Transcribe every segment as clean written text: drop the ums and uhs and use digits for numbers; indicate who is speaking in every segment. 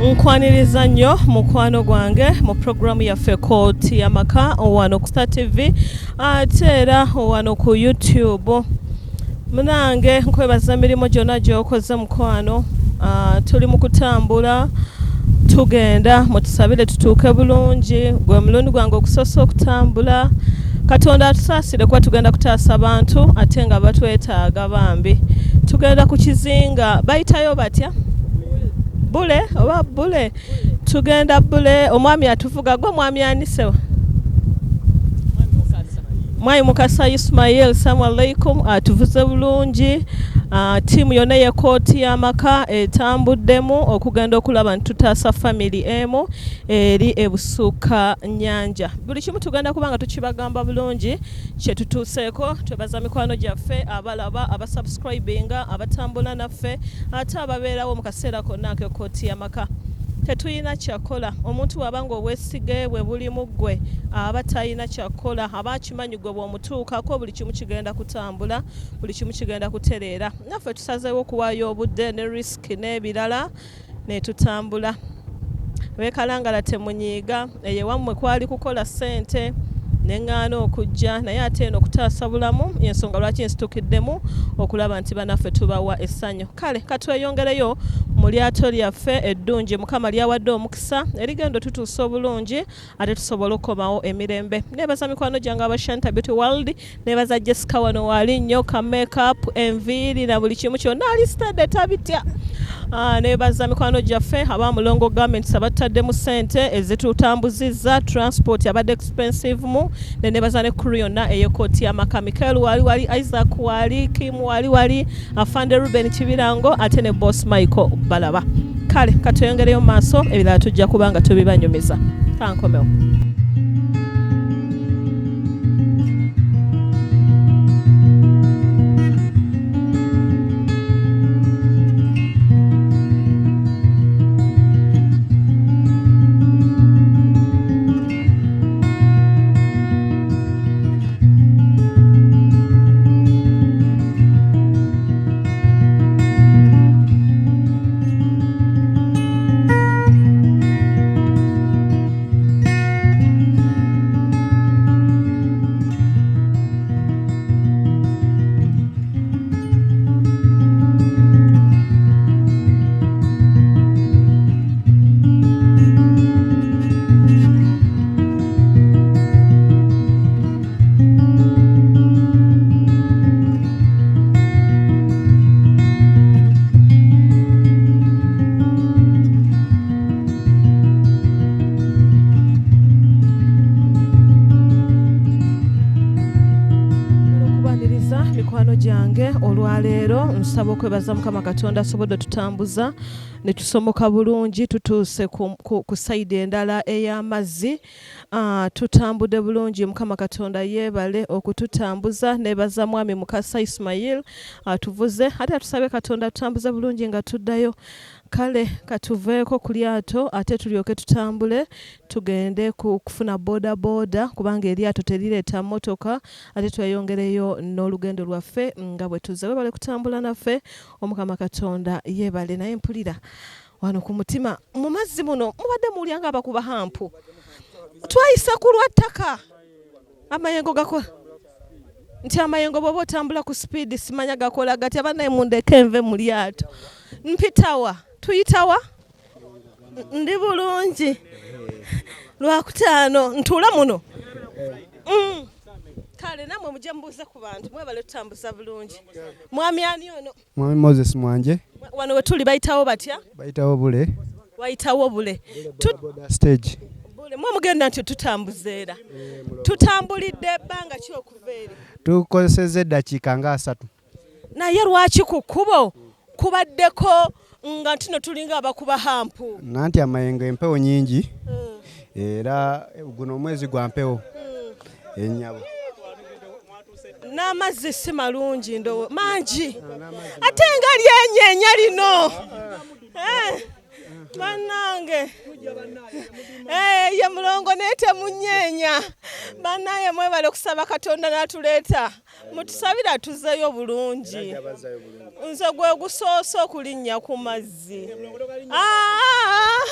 Speaker 1: Nkwaniriza nnyo mukwano gwange mu puroguramu yaffe Kooti y'Amaka wano ku Star TV ate era wano ku YouTube. Munange nkwebaza emirimu gyonna gy'okoze mukwano. Tuli mu kutambula tugenda, mutusabire tutuuke bulungi. Gwe mulundi gwange okusoose okutambula. Katonda atusaasire kuba tugenda kutaasa bantu ate nga batwetaaga bambi. Tugenda ku kizinga, bayitayo batya? Bule oba bule? Tugenda bule. Omwami atuvuga gwe mwami anisewa? Mwami Mukasa Ismail, salamu alaikum, atuvuze bulungi. Ttiimu yonna ey'ekkooti y'amaka etambuddemu okugenda okulaba nti tutaasa family emu eri ebusuuka nnyanja. Buli kimu tugenda kuba nga tukibagamba bulungi kye tutuuseeko. Twebaza mikwano gyaffe abalaba, abasubscribinga, abatambula naffe ate ababeerawo mu kaseera konna ak'ekkooti y'amaka. Tetulina kyakola. Omuntu bw'aba ng'obwesige bwe buli mu ggwe aba talina kyakola, aba akimanyi ggwe bw'omutuukako buli kimu kigenda kutambula, buli kimu kigenda kutereera. Naffe tusazeewo okuwaayo obudde ne risk n'ebirala ne tutambula. Beekalangala temunyiiga, eyo ewammwe kwali kukola ssente ne ŋŋaana okujja, naye ate eno kutaasa bulamu, y'ensonga lwaki nsitukiddemu okulaba nti banaffe tubawa essanyu. Kale katweyongereyo mu lyato lyaffe eddungi Mukama lyawadde omukisa erigenda otutuusa obulungi ate tusobole okukomawo emirembe. Nebaza mikwano gyange aba Shanta Beauty World, nebaza Jessica wano waali nnyo ka makeup, enviiri na buli kimu kyonna ali stade tabitya. Nebaza mikwano gyaffe aba Mulongo Garments abatutaddemu ssente ezitutambuzizza, transport abadde expensive mu, ne nebaza ne crew yonna ey'ekkooti y'amaka. Michael wali wali, Isaac wali, Kim wali wali, Afande Ruben Kibirango ate ne Boss Michael Balaba. Kale katweyongereyo mu maaso, ebirala tujja kuba nga tubibanyumiza. Kankomewo. Mikwano gyange olwaleero nsaba okwebaza Mukama Katonda asobodde otutambuza ne tusomoka bulungi, tutuuse ku sayidi endala ey'amazzi. Tutambudde bulungi, Mukama Katonda yeebale okututambuza. Nebaza Mwami Mukasa Ismail atuvuze, ate atusabe Katonda atutambuze bulungi nga tuddayo. Kale katuveeko ku lyato ate tulyoke tutambule tugende ku kufuna boda boda, kubanga eryato terireeta mmotoka, ate tweyongereyo n'olugendo lwaffe nga bwe tuzze. Webale kutambula naffe, Omukama Katonda yeebale. Naye mpulira wano ku mutima mu mazzi muno mubadde muwulira nga abakuba hampu. Twayise ku lwa ttaka, amayengo gakola nti amayengo bw'oba otambula ku sipiidi simanya gakola gatya. Bannaye mundeke nve mu lyato. Mpitawa, tuyitawa? Ndi bulungi. Lwakutaano ntuula muno. Kale nammwe mujje mubuuze ku bantu, mwebale tutambuza bulungi. Mwami ani ono?
Speaker 2: Mwami Moses Mwanje.
Speaker 1: Wano we tuli bayitawo batya?
Speaker 2: Bayitawo bule.
Speaker 1: Wayitawo bule.
Speaker 2: Stage.
Speaker 1: Bule mwe mugenda nti tutambuza era. Tutambulidde ebbanga ki okuva eri?
Speaker 2: Tukozesezza eddakiika nga 3.
Speaker 1: Naye lwaki ku kkubo kubaddeko nga ntino tulinga abakuba hampu?
Speaker 2: Nanti amayengo empewo nnyingi. Era guno omwezi gwa mpewo. Ennyabo.
Speaker 1: N'amazzi si malungi ndowo mangi, ate nga lyenyeenya lino. Bannange eh, ye mulongo naye temunyeenya. Bannange mwebale okusaba Katonda n'atuleeta, mutusabire atuzeeyo bulungi. Nze gwe gusoose okulinnya ku mazzi. Ah!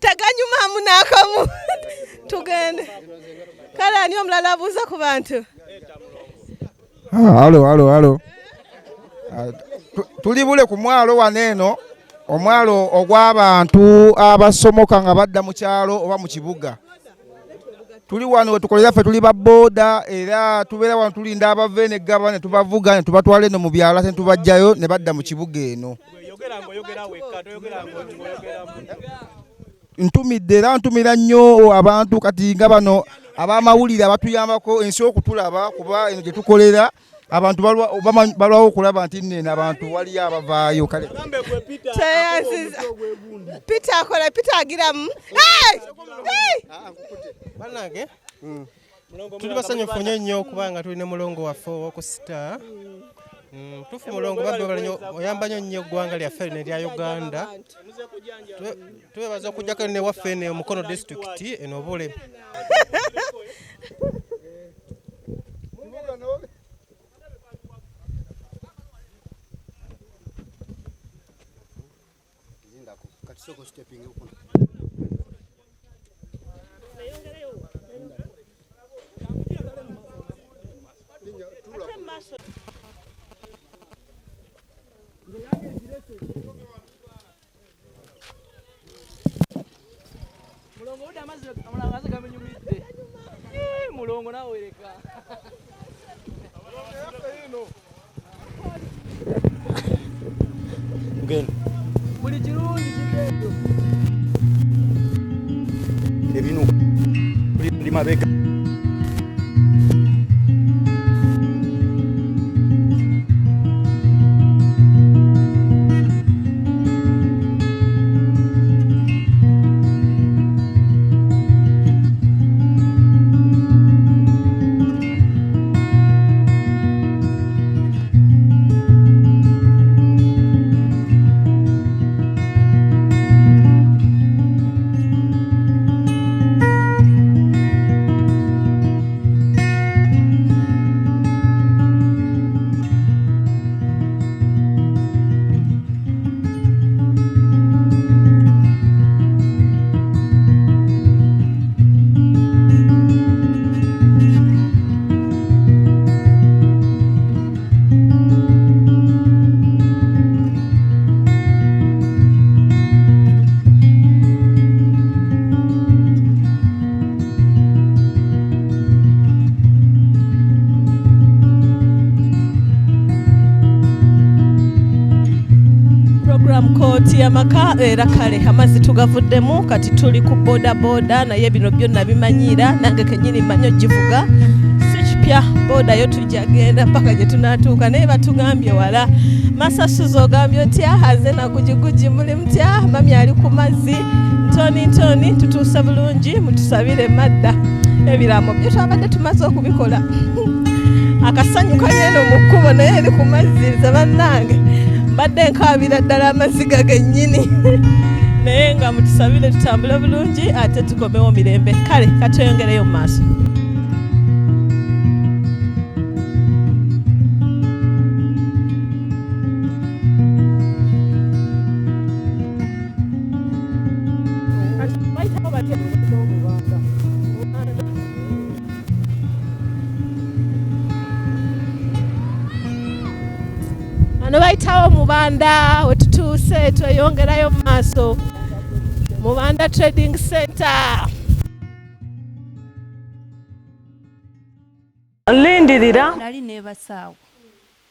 Speaker 1: Teganyumaamu n'akamu. Tugende. Kale ani omulala abuuza ku bantu?
Speaker 3: Halo, halo, halo. Tuli bule ku mwalo wano eno, omwalo ogw'abantu abasomoka nga badda mu kyalo oba mu kibuga. Tuli wano wetukolera ffe, tuli ba booda era tubeera wano tulinda abava eno eggaba ne tubavuga ne tubatwala eno mu byalo ate ne tubaggyayo ne badda mu kibuga eno. Ntumidde era ntumira nnyo abantu kati nga bano ab'amawulire abatuyambako ensi okutulaba, kuba eno gye tukolera abantu balwawo okulaba nti nno eno abantu waliyo abavaayo. Kale
Speaker 1: Tweyanziza. Peter akola, Peter agiramu. Hey! Hey!
Speaker 4: Bannange, tuli basanyufu nnyo nnyo okuba nga tuli ne mulongo waffe ow'okusita. Tufu mulongo babbi webale nnyo, oyamba nnyo nnyo eggwanga lyaffe lino erya Uganda. Twebaza okujjako ne waffe eno Mukono disitulikiti eno Obule.
Speaker 5: Mulongo udde amazzi amazzi gamenyumidde. Yee, mulongo naawe leka.
Speaker 2: Ngenda.
Speaker 5: Buli kirungi kigendo.
Speaker 2: Ebinu ndi mabega.
Speaker 1: Program kooti y'amaka era kale amazzi tugavuddemu, kati tuli ku boda boda, naye bino byonna bimanyiira nange kennyini mmanyi ogivuga, si kipya. Boda yo tujja genda mpaka gye tunaatuuka, naye batugambye wala. Masasuza ogambye otya? Aze na gujiguji muli mutya? Mami ali ku mazzi ntoni ntoni, tutuuse bulungi, mutusabire madda. Ebiraamo byo twabadde tumaze okubikola. Akasanyu kali eno mu kkubo naye eri ku mazzi, nze bannange mbadde nkaabira ddala amaziga gennyini, naye nga mutusabire tutambule bulungi ate tukomewo mirembe. Kale katweyongereyo mu maaso. Wano bayitawo Mubanda, wetutuuse tweyongerayo mu maaso. Mubanda Trading Center. Lindirira.
Speaker 6: Nali neebasaawo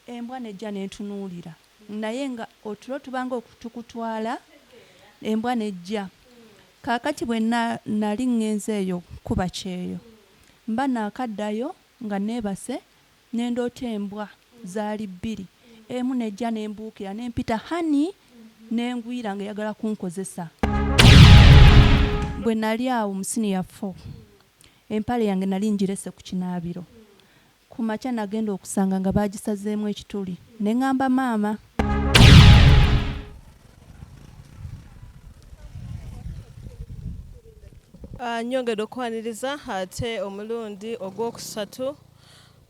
Speaker 6: embwa nejja nentunuulira, naye nga otulo tubanga okutukutwala, embwa nejja. Kaakati bwe nali ŋŋenze eyo kuba kyeyo, mba naakaddayo nga neebase, ne ndoota embwa zaali bbiri, emu nejja nembuukira nempita hani nengwira nga eyagala kunkozesa. Bwe nali awo mu siniya 4, empale yange nali ngirese ku kinaabiro. Ku makya nagenda okusanga nga baagisazeemu ekituli ne ŋŋamba maama.
Speaker 1: Nyongedde okwaniriza ate omulundi ogwokusatu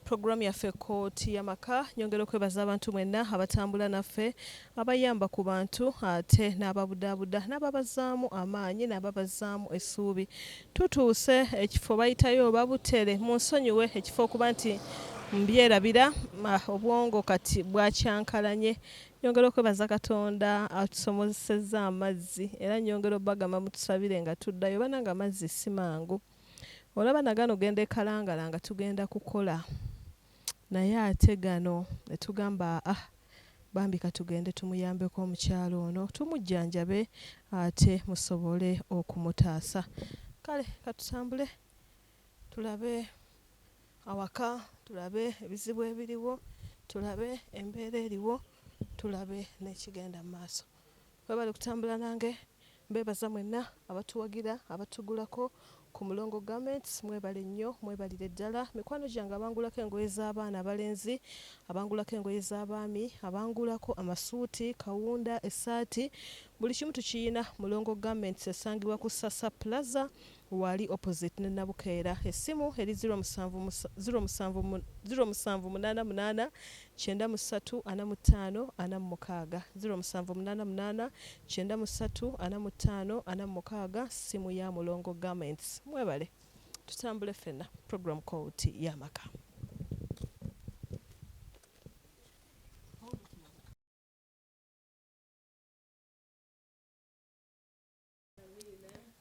Speaker 1: puroguramu yaffe Kkooti y'Amaka. Nyongera okwebaza abantu mwenna abatambula naffe, abayamba ku bantu ate n'ababudaabuda n'ababazzaamu amaanyi n'ababazzaamu essuubi. Tutuuse ekifo bayitayo Babutere, munsonyiwe ekifo okuba nti mbyerabira, obwongo kati bwakyankalanye. Nyongera okwebaza Katonda atusomosezza amazzi era nyongera obagamba mutusabire nga tuddayo banange amazzi si mangu. Olaba na gano genda e Kalangala nga tugenda kukola naye ate gano ne tugamba ah bambi katugende tumuyambeko omukyala ono tumujjanjabe ate musobole okumutaasa. Kale katutambule tulabe awaka, tulabe ebizibu ebiriwo, tulabe embeera eriwo, tulabe n'ekigenda mu maaso. Webale kutambula nange, mbeebaza mwenna abatuwagira, abatugulako ku Mulongo Garments, mwebale nnyo, mwebalire ddala. Mikwano gyange abangulako engoye z'abaana abalenzi, abangulako engoye z'abaami, abangulako amasuuti, kawunda, essaati, buli kimu tukiyina. Mulongo Garments esangibwa ku Sasa Plaza wali opposite ne Nabukeera. Essimu eri 07 07 88 93 45 46, 0788 93 45 46, ssimu ya Mulongo Garments. Mwebale, tutambule ffenna. Program Kooti y'Amaka.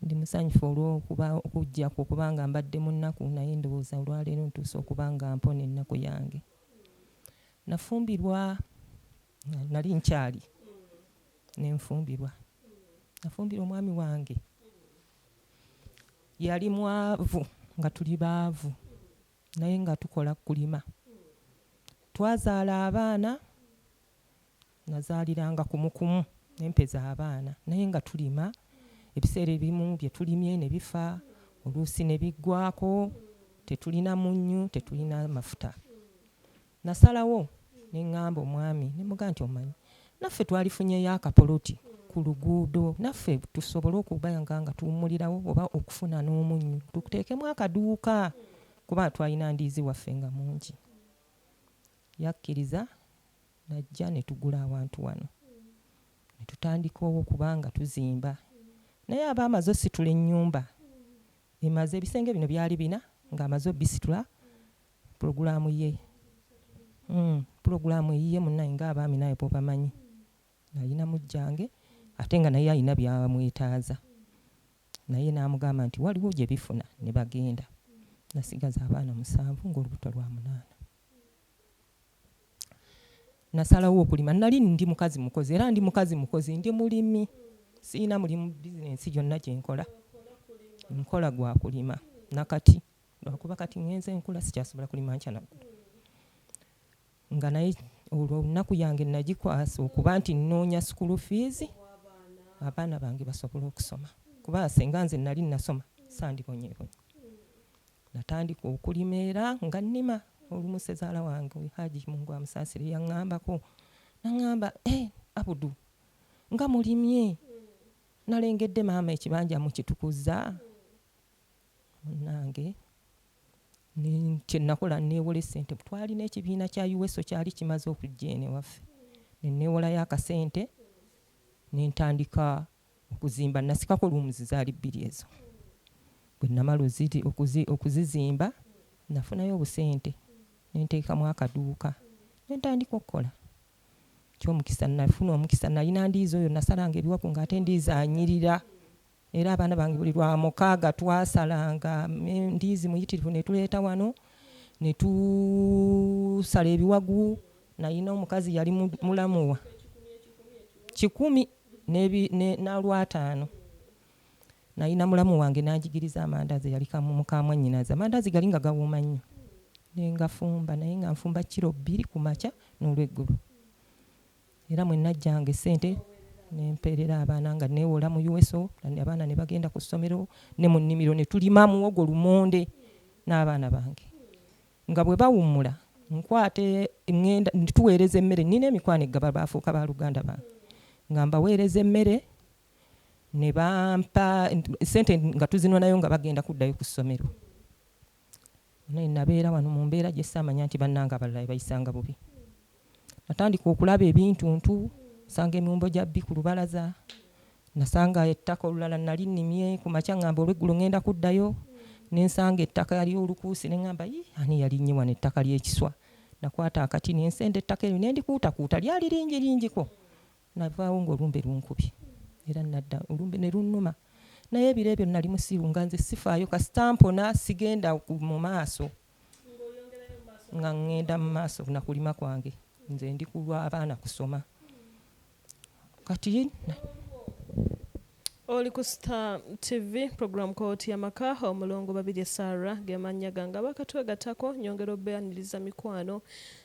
Speaker 7: Ndi musanyufu olw'okuba okujjako kubanga mbadde mu nnaku, naye ndowooza olwaleero ntuuse okuba nga mpona ennaku yange. Nafumbirwa nali nkyali nenfumbirwa. Nafumbirwa omwami wange yali mwavu, nga tuli baavu naye nga tukola kulima. Twazaala abaana, nazaaliranga kumukumu nempeza abaana, naye nga tulima. Ebiseera ebimu bye tulimye ne bifa, oluusi ne biggwako, tetulina munnyu, tetulina mafuta. Nasalawo ne ŋŋamba omwami, ne mugamba nti omanyi naffe twalifunyeyo akapoloti ku luguudo, naffe tusobole okuba nga tuwummulirawo oba okufuna n'omunnyu tuteekemu akaduuka, kuba twalina ndiizi waffe nga mungi. Yakkiriza najja ne tugula awantu wano ne tutandika okuba nga tuzimba, naye aba amaze ositula ennyumba emaze ebisenge bino byali bina, ng'amaze obisitula pulogulaamu ye pulogulaamu eyiye munnaye ng'abaami naye bw'obamanyi, alina mujjange ate nga naye alina byamwetaaza, naye n'amugamba nti waliwo gye bifuna ne bagenda. Nasigaza abaana 7 ng'olubuto lwa munaana. Nasalawo okulima. Nali ndi mukazi mukozi, era ndi mukazi mukozi, ndi mulimi, siyina mulimu bizinensi gyonna gye nkola, nkola gwa kulima nakati, lwakuba kati ŋŋenze nkula sikyasobola kulima nkya naggulo. Nga naye olwo olunaku yange nagikwasa okuba nti nnoonya school fees abaana bange basobole okusoma, kuba senga nze nali nasoma sandibonyeebonye. Natandika okulima era nga nnima. Olumu ssezaala wange Haji Mungu amusaasire yaŋŋambako, naŋŋamba, eh, Abudu nga mulimye, nalengedde maama ekibanja mukitukuza. Munnange kye nakola neewola essente. Twalina ekibiina kya UWESO kyali kimaze okujja eno ewaffe, ne neewolayo akasente ne ntandika okuzimba. Nasikako rooms zaali bbiri ezo. Bwe namala okuzizimba nafunayo obusente ne nteekamu akaduuka ne ntandika okukola. Kyomukisa nafuna omukisa, nalina ndiizi oyo nasalanga ebiwaku ng'ate ndiizi anyirira, era abaana bange buli lwa mukaaga twasalanga ndiizi muyitirivu ne tuleeta wano ne tusala ebiwagu. Nalina omukazi yali mulamuwa 100 n'alwataano. Nalina mulamu wange n'anjigiriza amandaazi, yali mukamwannyinaze. Amandaazi gali nga gawooma nnyo ne ngafumba, naye nga nfumba kiro 2 ku makya n'olweggulo. Era mwe najjanga essente ne mpeerera abaana nga neewola mu USO, abaana ne bagenda ku ssomero ne mu nnimiro ne tulima muwogo, lumonde n'abaana bange. Nga bwe bawummula nkwata ŋŋenda tuweereza emmere, nnina emikwano eggaba baafuuka baluganda bange, nga mbaweereza emmere. Ne bampa sente nga tuzinwa nayo nga bagenda kuddayo ku ssomero. Naye nabeera wano mu mbeera gye saamanya nti bannange abalala bayisanga bubi. Natandika okulaba ebintuntu, nsanga emiwumbo gya bbi ku lubalaza, nasanga ettaka olulala nali nnimye ku makya ŋŋamba olweggulo ŋŋenda kuddayo, ne nsanga ettaka ly'olukuusi ne ŋŋamba yii ani yalinnye wano ettaka ly'ekiswa. Nakwata akati ne nsenda ettaka eryo ne ndikuutakuuta lyali lingi lingiko. Navaawo ng'olumbe lunkubye era nadda olumbe ne lunnuma. Naye ebiro ebyo nali musiru nga nze sifaayo kasita mpona sigenda mu maaso nga ŋŋenda mu maaso na kulima kwange nze ndi ku lw'abaana kusoma. Kati
Speaker 1: Oli ku Star TV program Kooti y'Amaka, Omulongo Babirye Sarah ge mannya gange. Abaakatwegattako nnyongera obeaniriza mikwano.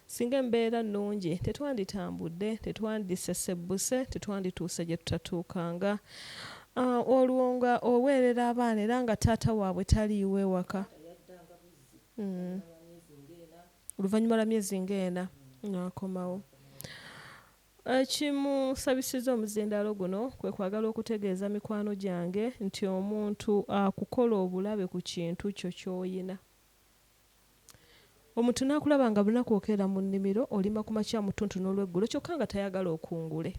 Speaker 1: Singa embeera nnungi tetwanditambudde, tetwandisesebbuse, tetwandituuse gye tutatuukanga. Olwo nga oweerera abaana era nga taata waabwe taliiwo ewaka. Oluvannyuma lwa myezi ng'ena n'akomawo. Ekimusabisizza omuzindaalo guno kwe kwagala okutegeeza mikwano gyange nti omuntu akukola obulabe ku kintu kyo ky'oyina. Omuntu n'akulaba nga lunaku okeera mu nnimiro olima ku makya mu ttuntu n'olweggulo kyokka nga tayagala okungule.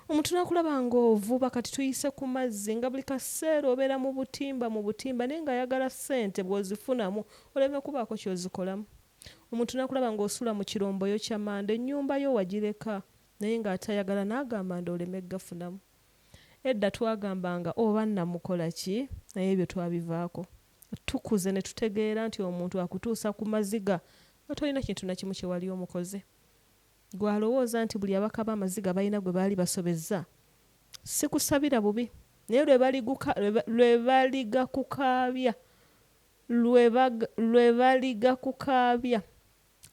Speaker 1: Omuntu n'akulaba ng'ovuba kati tuyise ku mazzi nga buli kaseera obeera mu butimba mu butimba naye ng'ayagala ssente bw'ozifunamu oleme kubaako ky'ozikolamu. Omuntu n'akulaba ng'osula mu kiromboyo kya manda ennyumba yo wagireka naye ng'atayagala n'agamba nda oleme gafunamu. Edda twagambanga oba nnamukola ki naye ebyo twabivaako. Tukuze ne tutegeera nti omuntu akutuusa ku maziga nga tolina kintu na kimu kye wali omukoze. Ggwe alowooza nti buli abakaaba amaziga balina gwe baali basobezza, sikusabira bubi naye lwe baligakukaabya Lwe baligakukaabya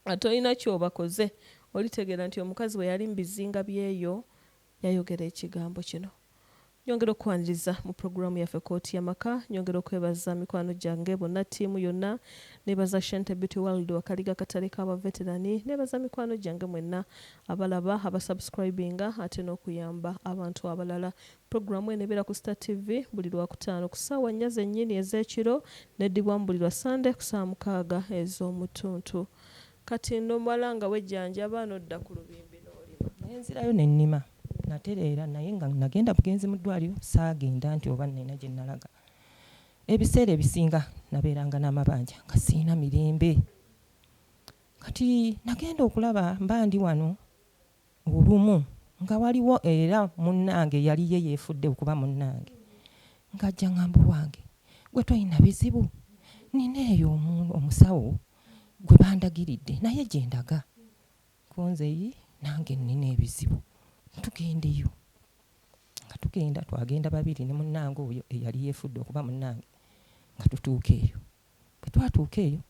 Speaker 1: nga tolina ky'obakoze, olitegeera nti omukazi bwe yali mu bizinga by'eyo yayogera ekigambo kino. Nnyongera okukwaniriza mu pulogulaamu yaffe Kkooti y'Amaka. Nnyongera okwebaza mikwano gyange bonna, ttiimu yonna. Neebaza Shente Beauty World, Wakaliga Akatale k'Abaveterani. Neebaza mikwano gyange mwenna abalaba, abasubscribinga ate n'okuyamba abantu abalala. Pulogulaamu eno ebeera ku Star TV buli Lwakutaano ku ssaawa nnya zennyini ez'ekiro n'eddibwamu buli lwa Ssande ku ssaawa mukaaga ez'omu ttuntu. Kati n'omala nga wejjanjaba n'odda ku lubimbi n'olima.
Speaker 7: Ne nzirayo ne nnima. Natereera naye nga nagenda bugenzi mu ddwaaliro saagenda nti oba nnina gye nalaga. Ebiseera ebisinga nabeeranga n'amabanja nga sirina mirembe. Kati nagenda okulaba mba ndi wano Olumu nga waliwo era munnange eyali ye yeefudde okuba munnange ng'ajja ang'amba owange ggwe tolina bizibu? Nnina eyo omusawo gwe bandagiridde naye gye ndaga. Ko nze yii nange nnina ebizibu tugendeyo. Nga tugenda twagenda babiri ne munnange oyo eyali yeefudde okuba munnange nga tutuuka eyo. Bwe twatuuka eyo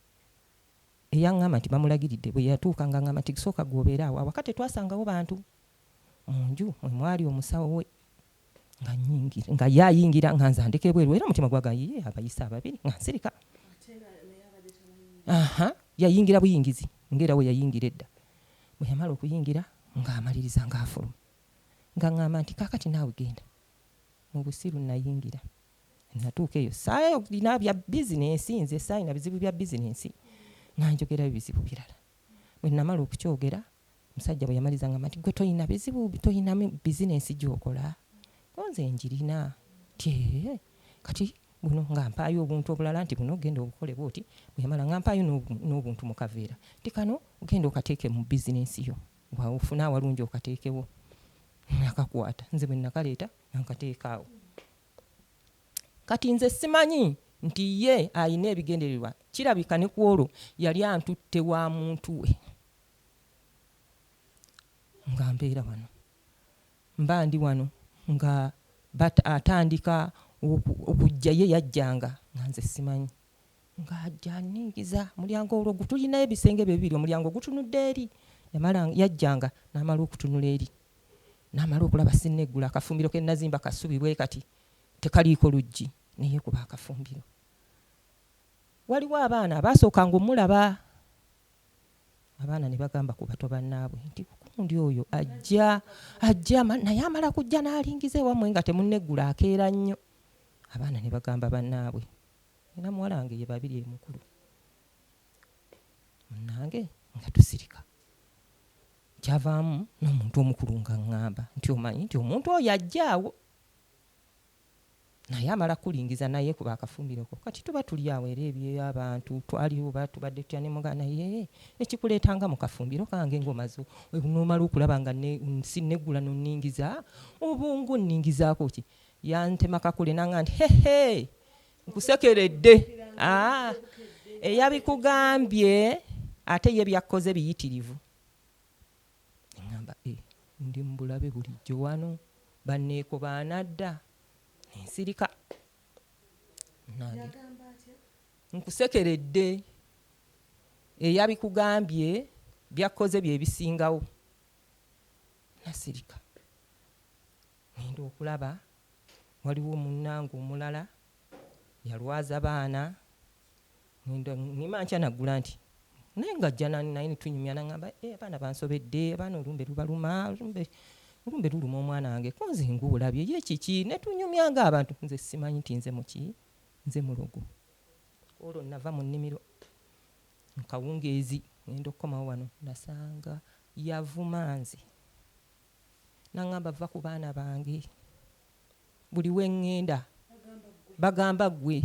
Speaker 7: Eyaŋŋamba nti bamulagiridde bwe yatuuka ng'aŋŋamba nti sooka ggwe obeere awo. Awaka tetwasangawo bantu. Mu nju mwe mwali omusawo we nga nnyingira nga ye ayingira nga nze andeka ebweru era omutima gwagamba yii abayise ababiri nga nsirika. Aha, yayingira buyingizi ng'era bwe yayingira edda. Bwe yamala okuyingira ng'amaliriza ng'afuluma ng'aŋŋamba nti kaakati naawe genda. Mu busiru nnayingira. Natuuka eyo saalina bya bizinensi nze saalina bizibu bya bizinensi nga njogerayo bizibu birala. Bwe namala okukyogera omusajja bwe yamaliza ngamba nti gwe tolina bizibu tolina bizinensi gy'okola? Ko nze njirina. Nti ee kati buno nga mpaayo obuntu obulala nti buno genda obukole bw'oti. Bwe yamala nga mpaayo n'obuntu mu kaveera nti kano genda okateeke mu bizinensi yo ofune awalungi okateekewo. Nakakwata nze bwe nakaleeta nga nkateeka awo. Kati nze simanyi nti ye alina ebigendererwa kirabika ne kwolwo yali antutte wa muntu we nga mbeera wano mba ndi wano nga atandika okujja ye yajjanga nga nze simanyi ng'ajja anningiza mulyango olwo tulinayo ebisenge ebyo bibiri omulyango gutunudde eri yamala yajjanga n'amala okutunula eri n'amala okulaba sinneggula akafumbiro ke nnazimba kasubi bwe kati tekaliiko luggi ne yeekuba akafumbiro. Waliwo abaana abaasookanga omulaba abaana ne bagamba ku bato bannaabwe nti Gundi oyo ajja ajja naye amala kujja n'alingiza ewammwe nga temunneggula, akeera nnyo. Abaana ne bagamba bannaabwe, nina muwala wange ye Babiri emukulu. Munnange nga tusirika. Kyavaamu n'omuntu omukulu nga ŋŋamba nti omanyi nti omuntu oyo ajja awo naye amala kulingiza naye kuba akafumbiroko. Kati tuba tuli awo era ebyabantu twali oba tubadde tutya, ne mugamba naye ekikuleetanga mu kafumbiro kange ng'omaze n'omala okulaba nga sinneggula n'onningiza, obwongo nningizaako ki? Yantema kakule n'aŋŋamba nti hehe, nkusekeredde. Eyabikugambye ate ye byakkoze biyitirivu. Ŋŋamba ndi mu bulabe bulijjo wano, banneekobaana dda. Nsirika. Nange nkusekeredde, eyabikugambye byakkoze bye bisingawo. Nasirika. Ngenda okulaba waliwo munnange omulala yalwaza baana. Ngenda nnima nkya naggula nti naye ng'ajja naye ne tunyumya n'aŋŋamba abaana bansobedde, abaana olumbe lubaluma, olumbe luluma omwana wange, ko nze ng'olabye ye kiki? Ne tunyumya ng'abantu. Nze simanyi nti nze muki, nze mulogo. Olwo nava mu nnimiro nkawungeezi ngenda okukomawo wano nasanga yavuma nze. N'aŋŋamba va ku baana bange, buli we ŋŋenda bagamba ggwe,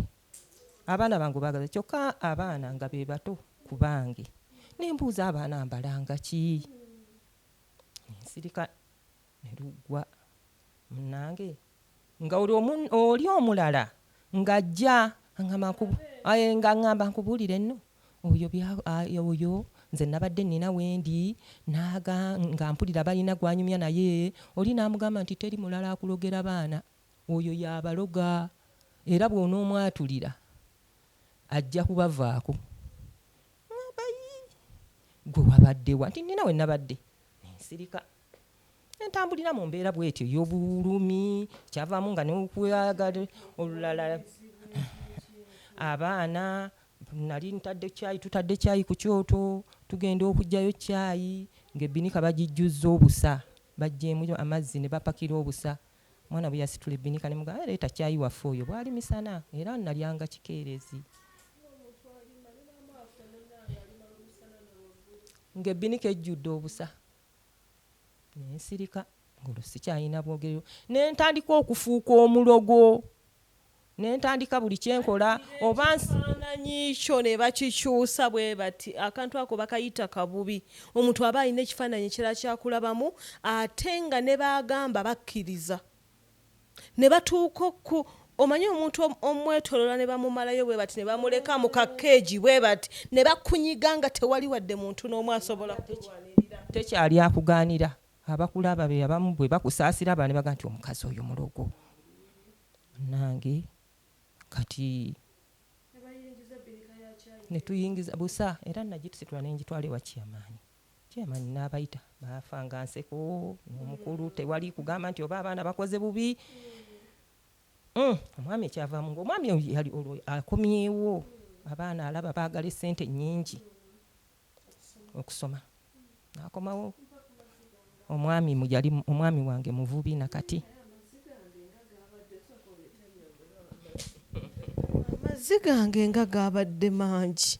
Speaker 7: abaana bange obaagaza, kyokka abaana nga be bato ku bange. Ne mbuuza abaana mbalanga ki? Nsirika ne luggwa. Munnange nga oli omulala ng'ajja nga ŋŋamba nkubuulire nno oyo oyo nze nabadde nnina wendi n'aga nga mpulira balina gw'anyumya naye oli n'amugamba nti teri mulala akulogera baana, oyo y'abaloga era bw'onoomwatulira ajja kubavaako. Ŋŋamba yii, gwe wabadde wa? Nti nnina we nabadde. Nensirika. Ne ntambulira mu mbeera bw'etyo ey'obulumi, kyavaamu nga n'okwagala olulala abaana nali ntadde caayi, tutadde caayi ku kyoto, tugenda okuggyayo caayi ng'ebbinika bagijjuzza obusa, baggyeemu amazzi ne bapakira obusa. Omwana bwe yasitula ebbinika ne mugamba leeta caayi waffe oyo, bwali misana era nalyanga kikeerezi. Ng'ebbinika ejjudde obusa. Ne nsirika ng'olwo sikyalina bwogerero. Ne ntandika okufuuka omulogo. Ne ntandika buli kye nkola oba
Speaker 1: ekifaananyi kyo ne bakikyusa bwe bati, akantu ako bakayita kabubi. Omuntu aba alina ekifaananyi ekirala kyakulabamu ate nga ne baagamba bakkiriza. Ne batuuka ku omanyi omuntu omwetooloola ne bamumalayo bwe bati ne bamuleka mu kakeegi bwe bati ne bakunyiga nga tewali wadde muntu n'omu asobola kukulwanirira.
Speaker 7: Tekyali akugaanira, abakulaba be abamu bwe bakusaasira abalala ne bagamba nti omukazi oyo mulogo. Munnange kati ne tuyingiza busa era nagisitula ne ngitwala ewa chairman. Chairman n'abayita baafa nga nseko n'omukulu tewali kugamba nti oba abaana bakoze bubi. Omwami ekyavaamu ng'omwami yali olwo akomyewo, abaana alaba baagala essente nnyingi okusoma. N'akomawo omwami yali omwami wange muvubi nakati.
Speaker 1: Amazzi gange nga gaabadde mangi.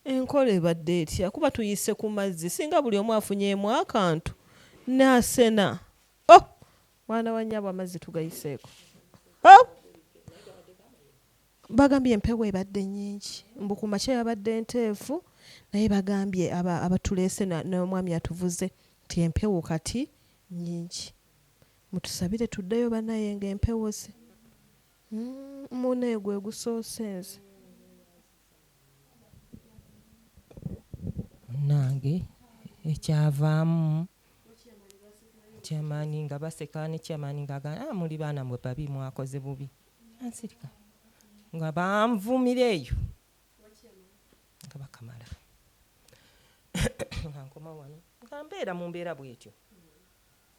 Speaker 1: Enkola ebadde etya? Kuba tuyise ku mazzi singa buli omu afunyeemu akantu n'asena. Oh! Mwana wa nnyabo amazzi tugayiseeko. Oh! Bagambye empewo ebadde nnyingi. Mbu ku makya yabadde nteefu naye bagambye abatuleese n'omwami atuvuze nti empewo kati nnyingi. Mutusabire tuddeyo bannaye ng'empewo ze. Munne gwe gusoose nze.
Speaker 7: Munnange ekyavaamu chairman nga baseka ne chairman ng'agamba muli baana mmwe babi mwakoze bubi. Ansirika nga banvumira eyo nga bakamala. Nga nkoma wano nga mbeera mu mbeera bw'etyo.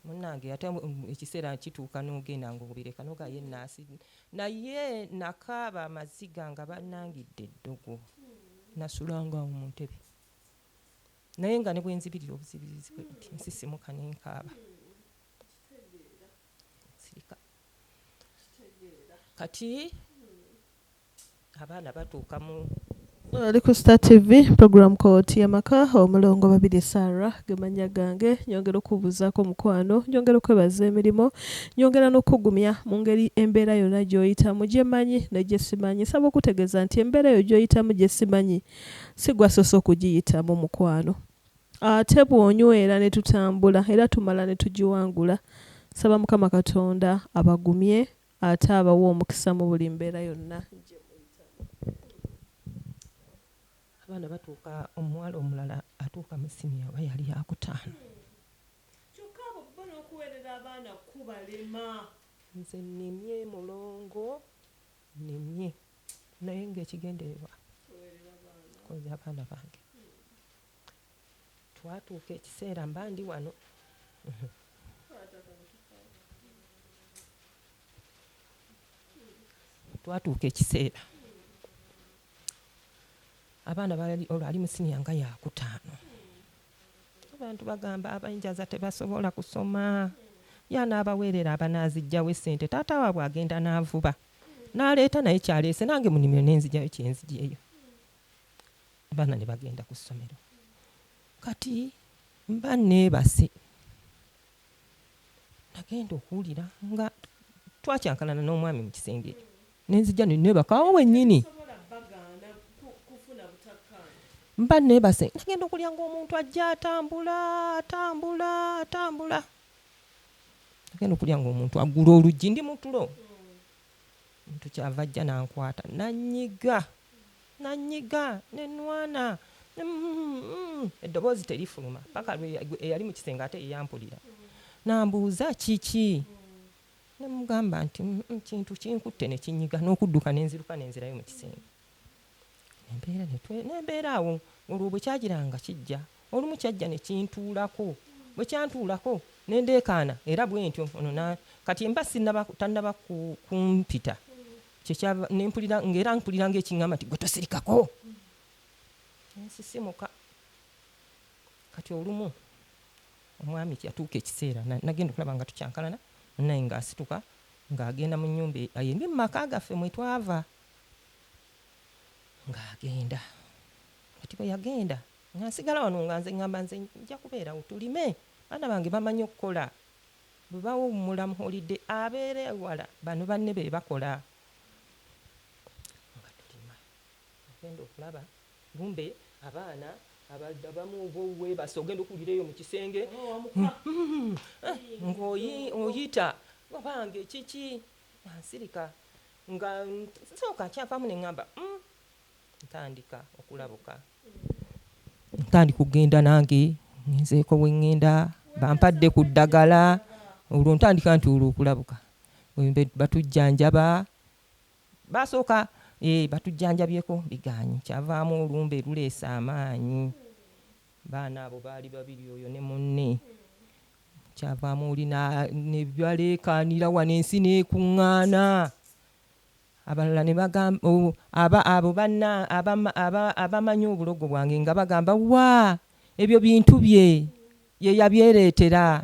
Speaker 7: Munnange ate ekiseera kituuka n'ogenda ng'obireka n'ogamba ye nnaasi naye nakaaba amaziga nga bannangidde eddogo. Nasulanga awo mu ntebe. Naye nga ne bwe nzibirira obuzibirizi bwe nti nsisimuka ne nkaaba. Nsirika. Kati abaana batuuka mu
Speaker 1: Oli ku Star TV program Kooti y'Amaka, Omulongo Babirye Sarah ge mannya gange. Nyongera okukubuuzaako mukwano, nyongera okwebaza emirimu, nyongera n'okukugumya mu ngeri embeera yonna gy'oyitamu gye mmanyi ne gye simanyi. Nsaba okutegeeza nti embeera eyo gy'oyitamu gye simanyi si ggwe asoose okugiyitamu mukwano. Ate bw'onywera ne tutambula era tumala ne tugiwangula. Nsaba Mukama Katonda abagumye ate abawe omukisa mu buli mbeera yonna gye muyitamu.
Speaker 7: Abaana batuuka omuwala omulala atuuka mu siniya oba yali yakutaano.
Speaker 1: Kyokka abo bo n'okuweerera abaana kubalema.
Speaker 7: Nze nnimye mulongo nnimye naye ng'ekigendererwa kuweerera abaana bange. Twatuuka ekiseera mba ndi wano. Twatuuka ekiseera abaana bali olwo ali mu siniya nga yakutaano. Abantu bagamba abenjaza tebasobola kusoma. Ye anaabaweerera abanaaziggyawa essente? Taata waabwe agenda n'avuba n'aleeta naye ky'aleese nange mu nnimiro ne nzigyayo kye nzigyeyo. Abaana ne bagenda ku ssomero. Kati mba nneebase nagenda okuwulira nga twakyankalana n'omwami mu kisenge ne nzija ne neebaka awo wennyini. Mba nneebase nagenda okulya ng'omuntu ajja atambula atambula atambula nagenda okulya ng'omuntu aggula oluggi ndi mu tulo omuntu kyava ajja n'ankwata n'annyiga Nanyiga ne nwana eddoboozi terifuluma paka lwe eyali mu kisenge ate ye yampulira n'ambuuza kiki ne mugamba nti kintu kinkutte ne kinyiga n'okudduka ne nziruka ne nzirayo mu kisenge nembeera nembeera awo olwo bwe kyagiranga kijja olumu kyajja ne kintuulako bwe kyantuulako ne ndeekaana era bwentyo ono kati mba sinnaba tannaba kumpita Kyekyava ne mpulira ng'era mpulira ng'ekiŋŋamba nti gwe tosirikako. Ne nsisimuka. Kati olumu omwami yatuuka ekiseera nagenda okulaba nga tukyankalana munnaye ng'asituka ng'agenda mu nnyumba eri mu maka gaffe mwe twava ng'agenda. Kati bwe yagenda nga nsigala wano nga nze ŋŋamba nze nja kubeerawo tulime abaana bange bamanyi okukola. Bwe bawummula mu holiday abeera ewala bano banne be bakola. Nga tulima ogenda okulaba kumbe abaana abamu oba weebase ogenda okuwulira eyo mu kisenge ng'oyita obange kiki nga nsirika nga nsooka nkyavaamu ne ŋŋamba hmm, ntandika okulabuka. Ntandika okugenda nange ngenzeeko we ŋŋenda bampadde ku ddagala olwo ntandika nti olwo okulabuka batujjanjaba basooka eh, batujjanjabyeko bigaanyi kyavaamu olumbe luleese amaanyi baana abo baali babiri oyo ne munne kyavaamu oli ne baleekaanira wano ensi n'ekuŋŋaana. Abalala ne bagamba, oh, aba, abo banna, aba, aba, abamanyi obulogo bwange nga bagamba, Waa, ebyo bintu bye. Ye yabyereetera.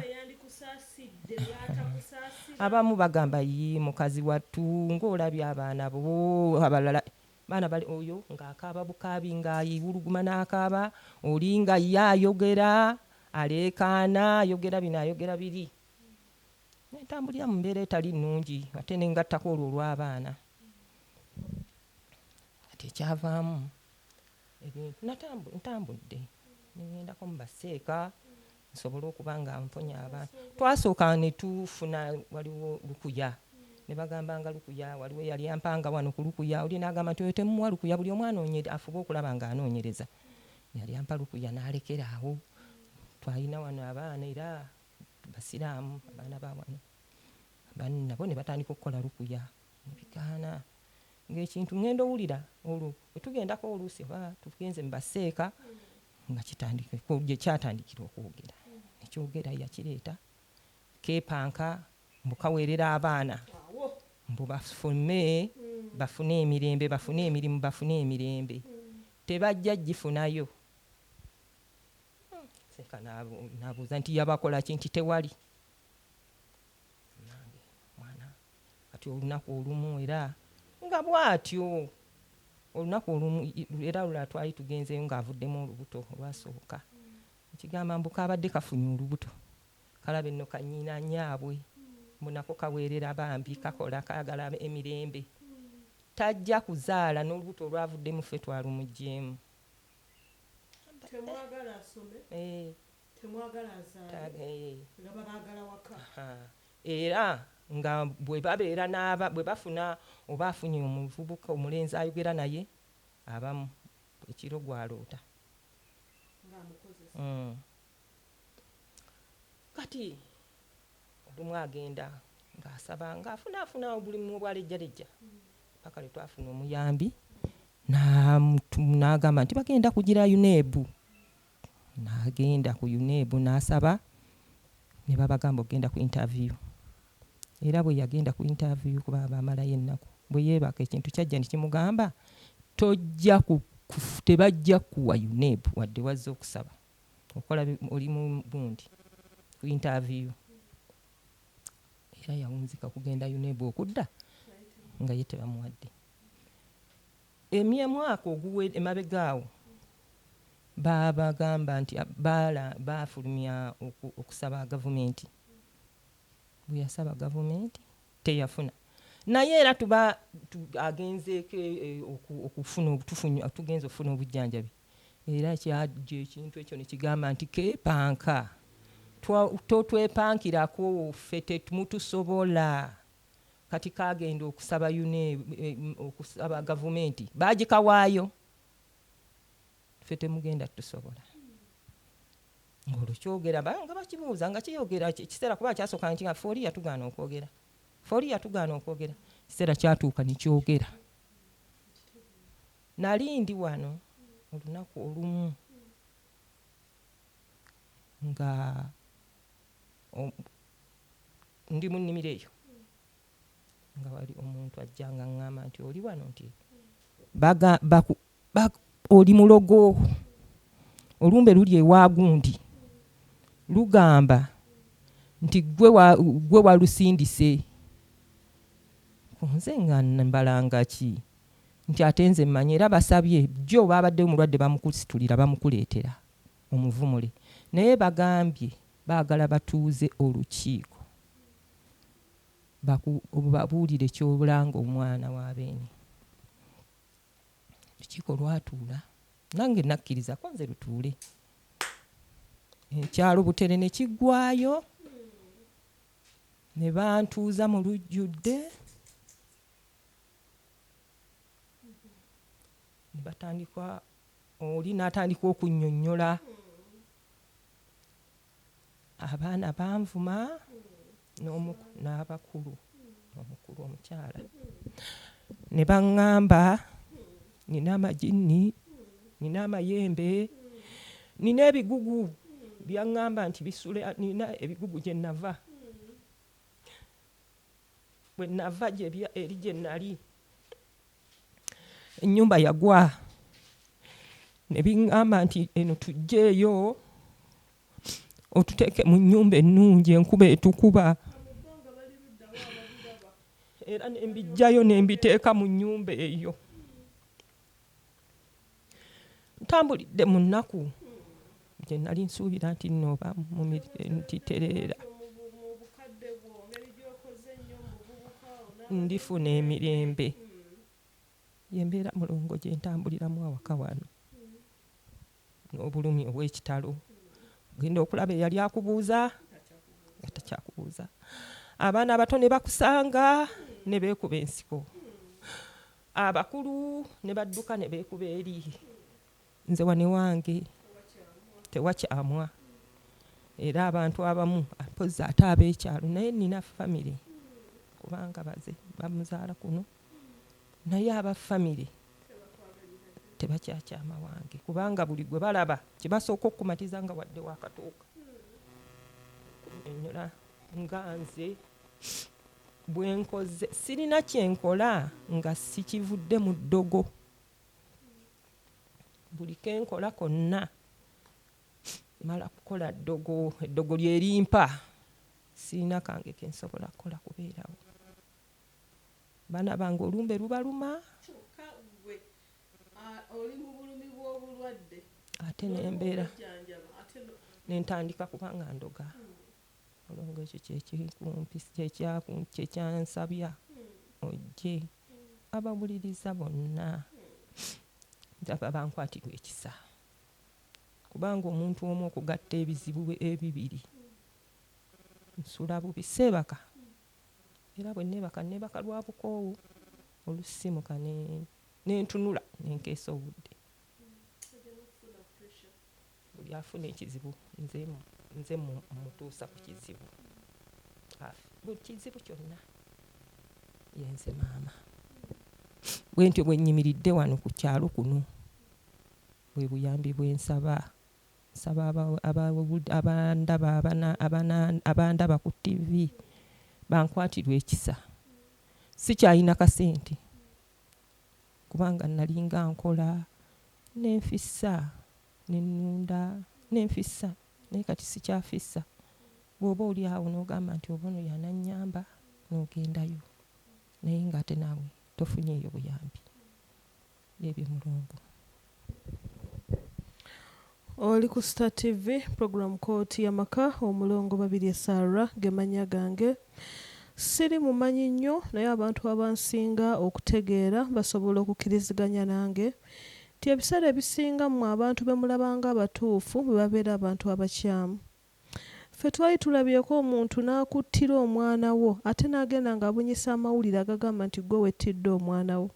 Speaker 7: Abamu bagamba, Yii, mukazi wattu, nga olabye abaana bo. Abalala, baana bali, oyo nga akaaba bukaabi, nga ayiwuluguma n'akaaba, oli nga ye ayogera, aleekaana, ayogera bino, ayogera biri. Ne ntambulira mu mbeera etali nnungi ate ne ngattako olwo olw'abaana. Kati ekyavaamu ebintu ntambudde ne ŋŋendako mu baseeka nsobole okuba nga mponya abaana. Twasooka ne tufuna waliwo lukuya ne bagamba nga lukuya waliwo eyali ampanga wano ku lukuya oli n'agamba nti oyo temumuwa lukuya buli omu anoonye afube okulaba ng'anoonyereza. Eyali ampa lukuya n'alekera awo. Twalina wano abaana era Basiraamu abaana ba wano nabo ne batandika okukola lukuya ne bigaana ng'ekintu ŋŋenda owulira olwo bwe tugendako oluusi oba tugenze mu baseeka nga kitandika gye kyatandikira okwogera ne kyogera yakireeta keepanka mbu kaweerera abaana mbu bafune bafune emirembe bafune emirimu bafune emirembe tebajja gifunayo. N'aseka n'abuuza nti yabakola ki nti tewali. Nange mwana kati olunaku olumu era nga bw'atyo olunaku olumu era lulala twali tugenzeeyo ng'avuddemu olubuto olwasooka. Nkigamba mbu kaabadde kafunye olubuto kalabe nno kannyina nnyaabwe mbu nako kaweerera bambi kakola kaagala emirembe. Tajja kuzaala n'olubuto olwavuddemu ffe twalumuggyeemu.
Speaker 1: Temwagala asome,
Speaker 7: Eh.
Speaker 1: temwagala azaale, nga babaagala waka.
Speaker 7: Era nga bwe babeera n'aba bwe bafuna oba afunye omuvubuka omulenzi ayogera naye abamu ekiro gw'aloota.
Speaker 1: Ng'amukozesa.
Speaker 7: Kati olumu agenda ng'asaba ng'afunaafuna obulimu obwalejjalejja paka lwe twafuna omuyambi n'agamba nti bagenda kugira UNEB. N'agenda ku UNEB n'asaba ne babagamba okugenda ku interview. Era bwe yagenda ku interview kuba baamalayo ennaku, bwe yeebaka ekintu kyajja ne kimugamba tojja tebajja kuwa UNEB wadde wazze okusaba. Okola oli mu gundi ku interview. Era yawunzika kugenda UNEB okudda nga ye tebamuwadde. Emyaka oguwe emabega awo baabagamba nti baafulumya okusaba gavumenti. Bwe yasaba gavumenti teyafuna. Naye era tuba agenzeeko okufuna tugenze okufuna obujjanjabi. Era kyajja ekintu ekyo ne kigamba nti keepanka. Totwepankirako ffe temutusobola. Kati kaagenda okusaba UNEB, okusaba gavumenti baagikawaayo. Ffe temugenda tusobola. Ng'olwo kyogera nga bakibuuza nga kiyogera ekiseera kuba kyasooka nti nga ffe oli yatugaana okwogera. Ffe oli yatugaana okwogera. Ekiseera kyatuuka ne kyogera. Nali ndi wano olunaku olumu nga ndi mu nnimiro eyo nga wali omuntu ajja nga ŋŋamba nti oli wano nti oli mulogo, olumbe luli ewa gundi lugamba nti gwe walusindise. Nze nga mbalanga ki nti ate nze mmanyi era basabye jjo baabadde omulwadde bamukusitulira bamukuleetera omuvumule, naye bagambye baagala batuuze olukiiko babuulire ky'obulanga omwana wa Beene. Olukiiko lwatuula nange nakkirizako nze lutuule. Ekyalo Butere ne kiggwaayo ne bantuuza mu lujjudde ne batandika oli n'atandika okunnyonnyola. Abaana banvuma n'abakulu, omukulu omukyala ne baŋŋamba nina amajinni, nina amayembe, nina ebigugu byaŋŋamba nti bisule, nina ebigugu gye nava. Bwe nava eri gye nali ennyumba yagwa ne biŋŋamba nti eno tujjeeyo otuteeke mu nnyumba ennungi enkuba etukuba. Era ne mbiggyayo ne mbiteeka mu nnyumba eyo. Ntambulidde mu nnaku gye nali nsuubira nti nno oba nti tereera. Ndifuna emirembe. Ye mbeera mulongo gye ntambuliramu awaka wano. N'obulumi obw'ekitalo. Ogenda okulaba eyali akubuuza nga takyakubuuza. Abaana abato ne bakusanga ne beekuba ensiko. Abakulu ne badduka ne beekuba eri. Nze wano ewange tewakyamwa. Era abantu abamu mpozzi ate ab'ekyalo naye nnina famire kubanga baze bamuzaala kuno naye aba famire tebakyakyama wange kubanga buli gwe balaba kye basooka okukumatiza nga wadde waakatuuka. Kunnyonnyola nga nze bwe nkoze sirina kye nkola nga sikivudde mu ddogo. Buli ke nkola konna Mala kukola ddogo, eddogo lye limpa. Sirina kange ke nsobola kukola kubeerawo. Baana bange olumbe lubaluma.
Speaker 1: Kyokka ggwe oli mu bulumi bw'obulwadde.
Speaker 7: Ate ne mbeera ne ntandika kuba nga ndoga. Mulongo ekyo kye kyansabya ojje abawuliriza bonna nsaba bankwatirwe ekisa kubanga omuntu omu okugatta ebizibu ebibiri nsula bubi seebaka era bwe neebaka neebaka lwa bukoowu olusimuka ne ntunula ne nkeesa obudde. Buli afuna ekizibu nze nze mmutuusa ku kizibu. Buli kizibu kyonna yenze maama. Bwentyo bwe nnyimiridde wano ku kyalo kuno bwe buyambi bwe nsaba. Nsaba abandaba abandaba ku ttivi bankwatirwe ekisa. Sikyalina kasente kubanga nalinga nkola ne nfissa ne nnunda ne nfissa naye kati sikyafissa. Bw'oba oli awo n'ogamba nti oba ono y'anannyamba n'ogendayo naye ng'ate naawe tofunyeeyo buyambi. Byebyo Mulongo.
Speaker 1: Oli ku Star TV, program Kkooti y'Amaka, Omulongo Babirye Sarah ge mannya gange. Siri mumanyi nnyo naye abantu abansinga okutegeera basobola okukkiriziganya nange nti ebiseera ebisinga mmwe abantu be mulaba nga abatuufu be babeera abantu abakyamu. Ffe twali tulabyeko omuntu n'akuttira omwana wo ate n'agenda ng'abunyisa amawulire agagamba nti ggwe wettidde omwana wo.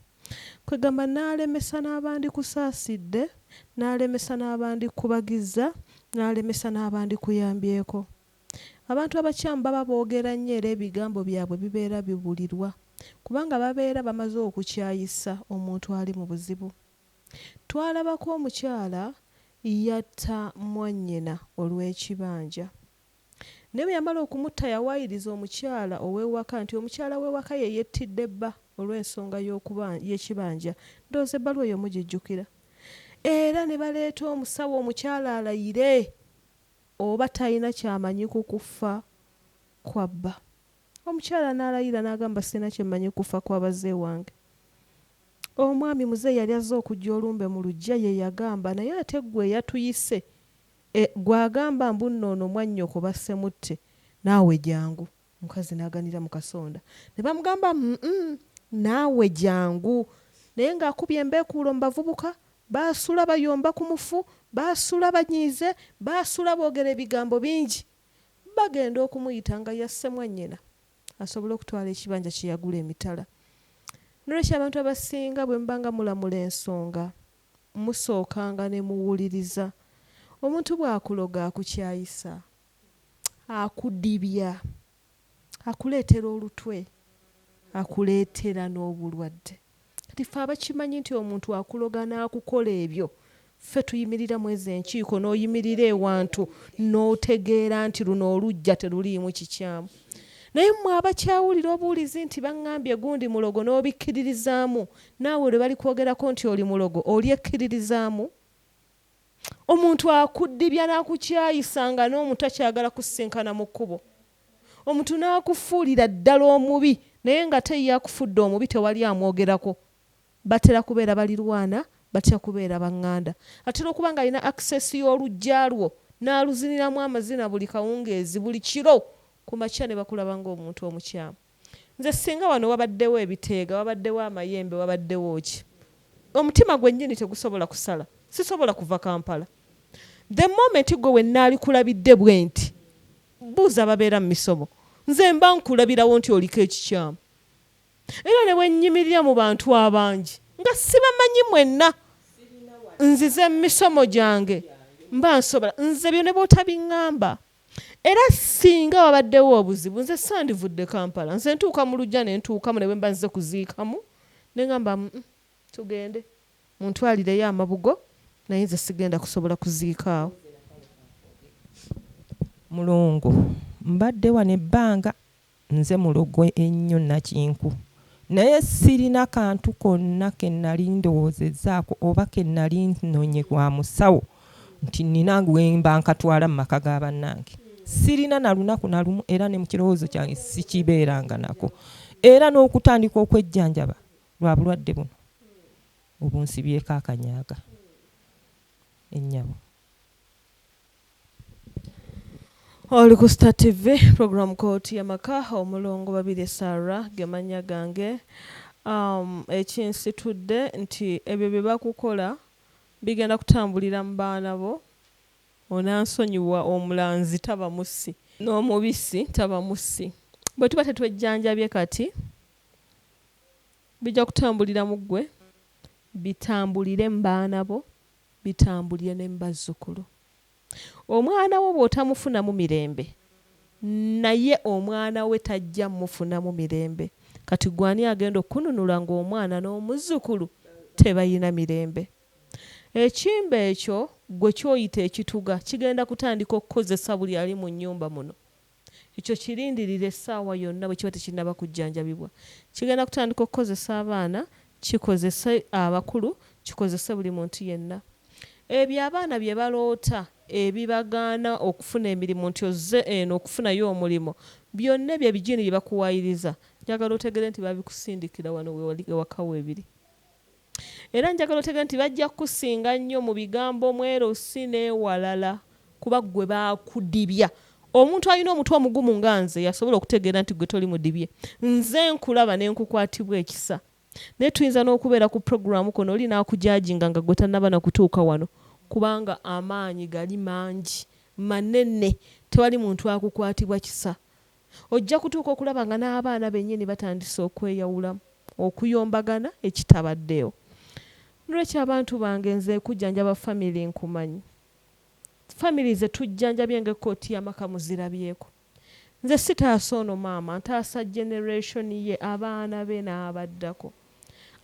Speaker 1: Kwegamba n'alemesa n'abandikusaasidde, n'alemesa n'abandikubagizza, n'alemesa n'abandikuyambyeko. Abantu abakyamu baba boogera nnyo era ebigambo byabwe bibeera biwulirwa kubanga babeera bamaze okukyayisa omuntu ali mu buzibu. Twalabako omukyala yatta mwannyina olw'ekibanja. Naye bwe yamala okumutta yawaayiriza omukyala ow'ewaka nti omukyala w'ewaka ye yettidde bba olw'ensonga y'ekibanja. Ndowooza ebbaluwa eyo mugijjukira. Era ne baleeta omusawo omukyala alayire oba talina ky'amanyi ku kufa kwa bba. Omukyala n'alayira n'agamba sirina kye mmanyi ku kufa kwa baze wange. Omwami muzeeyi yali azze okuggya olumbe mu luggya ye yagamba naye ate ggwe eyatuyise e ggwe agamba mbu nno ono mwannyoko basse mutte naawe jangu. Omukazi n'aganira mu kasonda ne bamugamba umm naawe jangu naye ng'akubye embeekuulo mu bavubuka baasula bayomba ku mufu, baasula banyiize, baasula boogera ebigambo bingi. Bagenda okumuyita nga yasse mwannyina asobole okutwala ekibanja kye yagula emitala. Nolwekyo abantu abasinga bwe muba nga mulamula ensonga musookanga ne muwuliriza. Omuntu bw'akuloga akukyayisa, akudibya, akuleetera olutwe, akuleetera n'obulwadde. Kati ffe abakimanyi nti omuntu akuloga n'akukola ebyo, ffe tuyimirira mu ezo enkiiko n'oyimirira ewantu n'otegeera nti luno oluggya teruliimu kikyamu. Naye mmwe abakyawulira obuwulizi nti baŋŋambye gundi mulogo n'obikkiririzaamu, naawe lwe balikwogerako nti oli mulogo olyekkiririzaamu? Omuntu akudibya n'akukyayisa nga n'omuntu takyayagala kusisinkana mu kkubo. Omuntu n'akufuulira ddala omubi naye ng'ate ye akufudde omubi tewali amwogerako. Batera kubeera balirwana, batera kubeera banganda. Atera okuba ng'alina access y'oluggya lwo n'aluziniramu amazina buli kawungeezi, buli kiro ku makya ne bakulaba ng'omuntu omukyamu. Nze singa wano wabaddewo ebiteega, wabaddewo amayembe, wabaddewo ki, omutima gwennyini tegusobola kusala. Sisobola kuva Kampala. The moment gwe we nnaalikulabidde bwenti, buuza ababeera mu misomo, nze mba nkulabirawo nti oliko ekikyamu. Era ne bwe nnyimirira mu bantu abangi nga sibamanyi mwenna, nzize mu misomo gyange, mba nsobola. Nze ebyo ne bw'otabiŋŋamba. Era singa wabaddewo obuzibu, nze sandivudde Kampala. Nze ntuuka mu luggya ne ntuukamu ne bwe mba nzize kuziikamu, ne ŋŋamba, Umm, tugende. Muntwalireyo amabugo, naye nze sigenda kusobola kuziika awo.
Speaker 7: Mulongo, mbadde wano ebbanga Nze mulogo ennyo Nakinku naye sirina kantu konna ke nnali ndowoozezzaako oba ke nnali nnonye wa musawo nti nina wemba nkatwala mu maka ga bannange. Sirina na lunaku na lumu, era ne mu kirowoozo kyange sikibeeranga nako. Era n'okutandika okwejjanjaba lwa bulwadde buno obunsibyeko akanyaaga. Ennyabo.
Speaker 1: Oli ku Star TV, program Kooti y'Amaka, Omulongo Babirye Sarah ge mannya gange. Ekinsitudde nti ebyo bye bakukola bigenda kutambulira mu baana bo. Onansonyiwa omulanzi taba mussi n'omubisi taba mussi. Bwe tuba tetwejjanjabye kati bijja kutambulira mu ggwe, bitambulire mu baana bo, bitambulire ne mu bazzukulu. Omwana wo bw'otamufunamu mirembe, naye omwana we tajja mufunamu mirembe. Kati ggwe ani agenda okukununula ng'omwana n'omuzzukulu tebalina mirembe? Ekimbe ekyo ggwe ky'oyita ekituga kigenda kutandika okukozesa buli ali mu nnyumba muno. Ekyo kirindirire essaawa yonna bwe kiba tekinnaba kujjanjabibwa. Kigenda kutandika okukozesa abaana, kikozese abakulu, kikozese buli muntu yenna. Ebyo abaana bye baloota ebibagaana okufuna emirimu nti ozze eno okufunayo omulimu, byonna ebyo ebijiini bye bakuwaayiriza, njagala otegeere nti babikusindikira wano we wali ewaka weebiri. Era njagala otegeere nti bajja kukusinga nnyo mu bigambo mwerosi n'ewalala kuba ggwe baakudibya. Omuntu alina omutwe omugumu nga nze yasobola okutegeera nti ggwe toli mudibye. Nze nkulaba ne nkukwatibwa ekisa. Naye tuyinza n'okubeera ku pulogulaamu kuno oli n'akujajinga nga ggwe tannaba na kutuuka wano kubanga amaanyi gali mangi manene tewali muntu akukwatibwa kisa. Ojja kutuuka okulaba nga n'abaana bennyini batandise okweyawulamu, okuyombagana ekitabaddeewo. Nolwekyo abantu bange nze kujjanjaba family nkumanyi. Family ze tujjanjabye ng'ekkooti y'amaka muzirabyeko. Nze sitaasa ono maama, ntaasa generation ye, abaana be n'abaddako.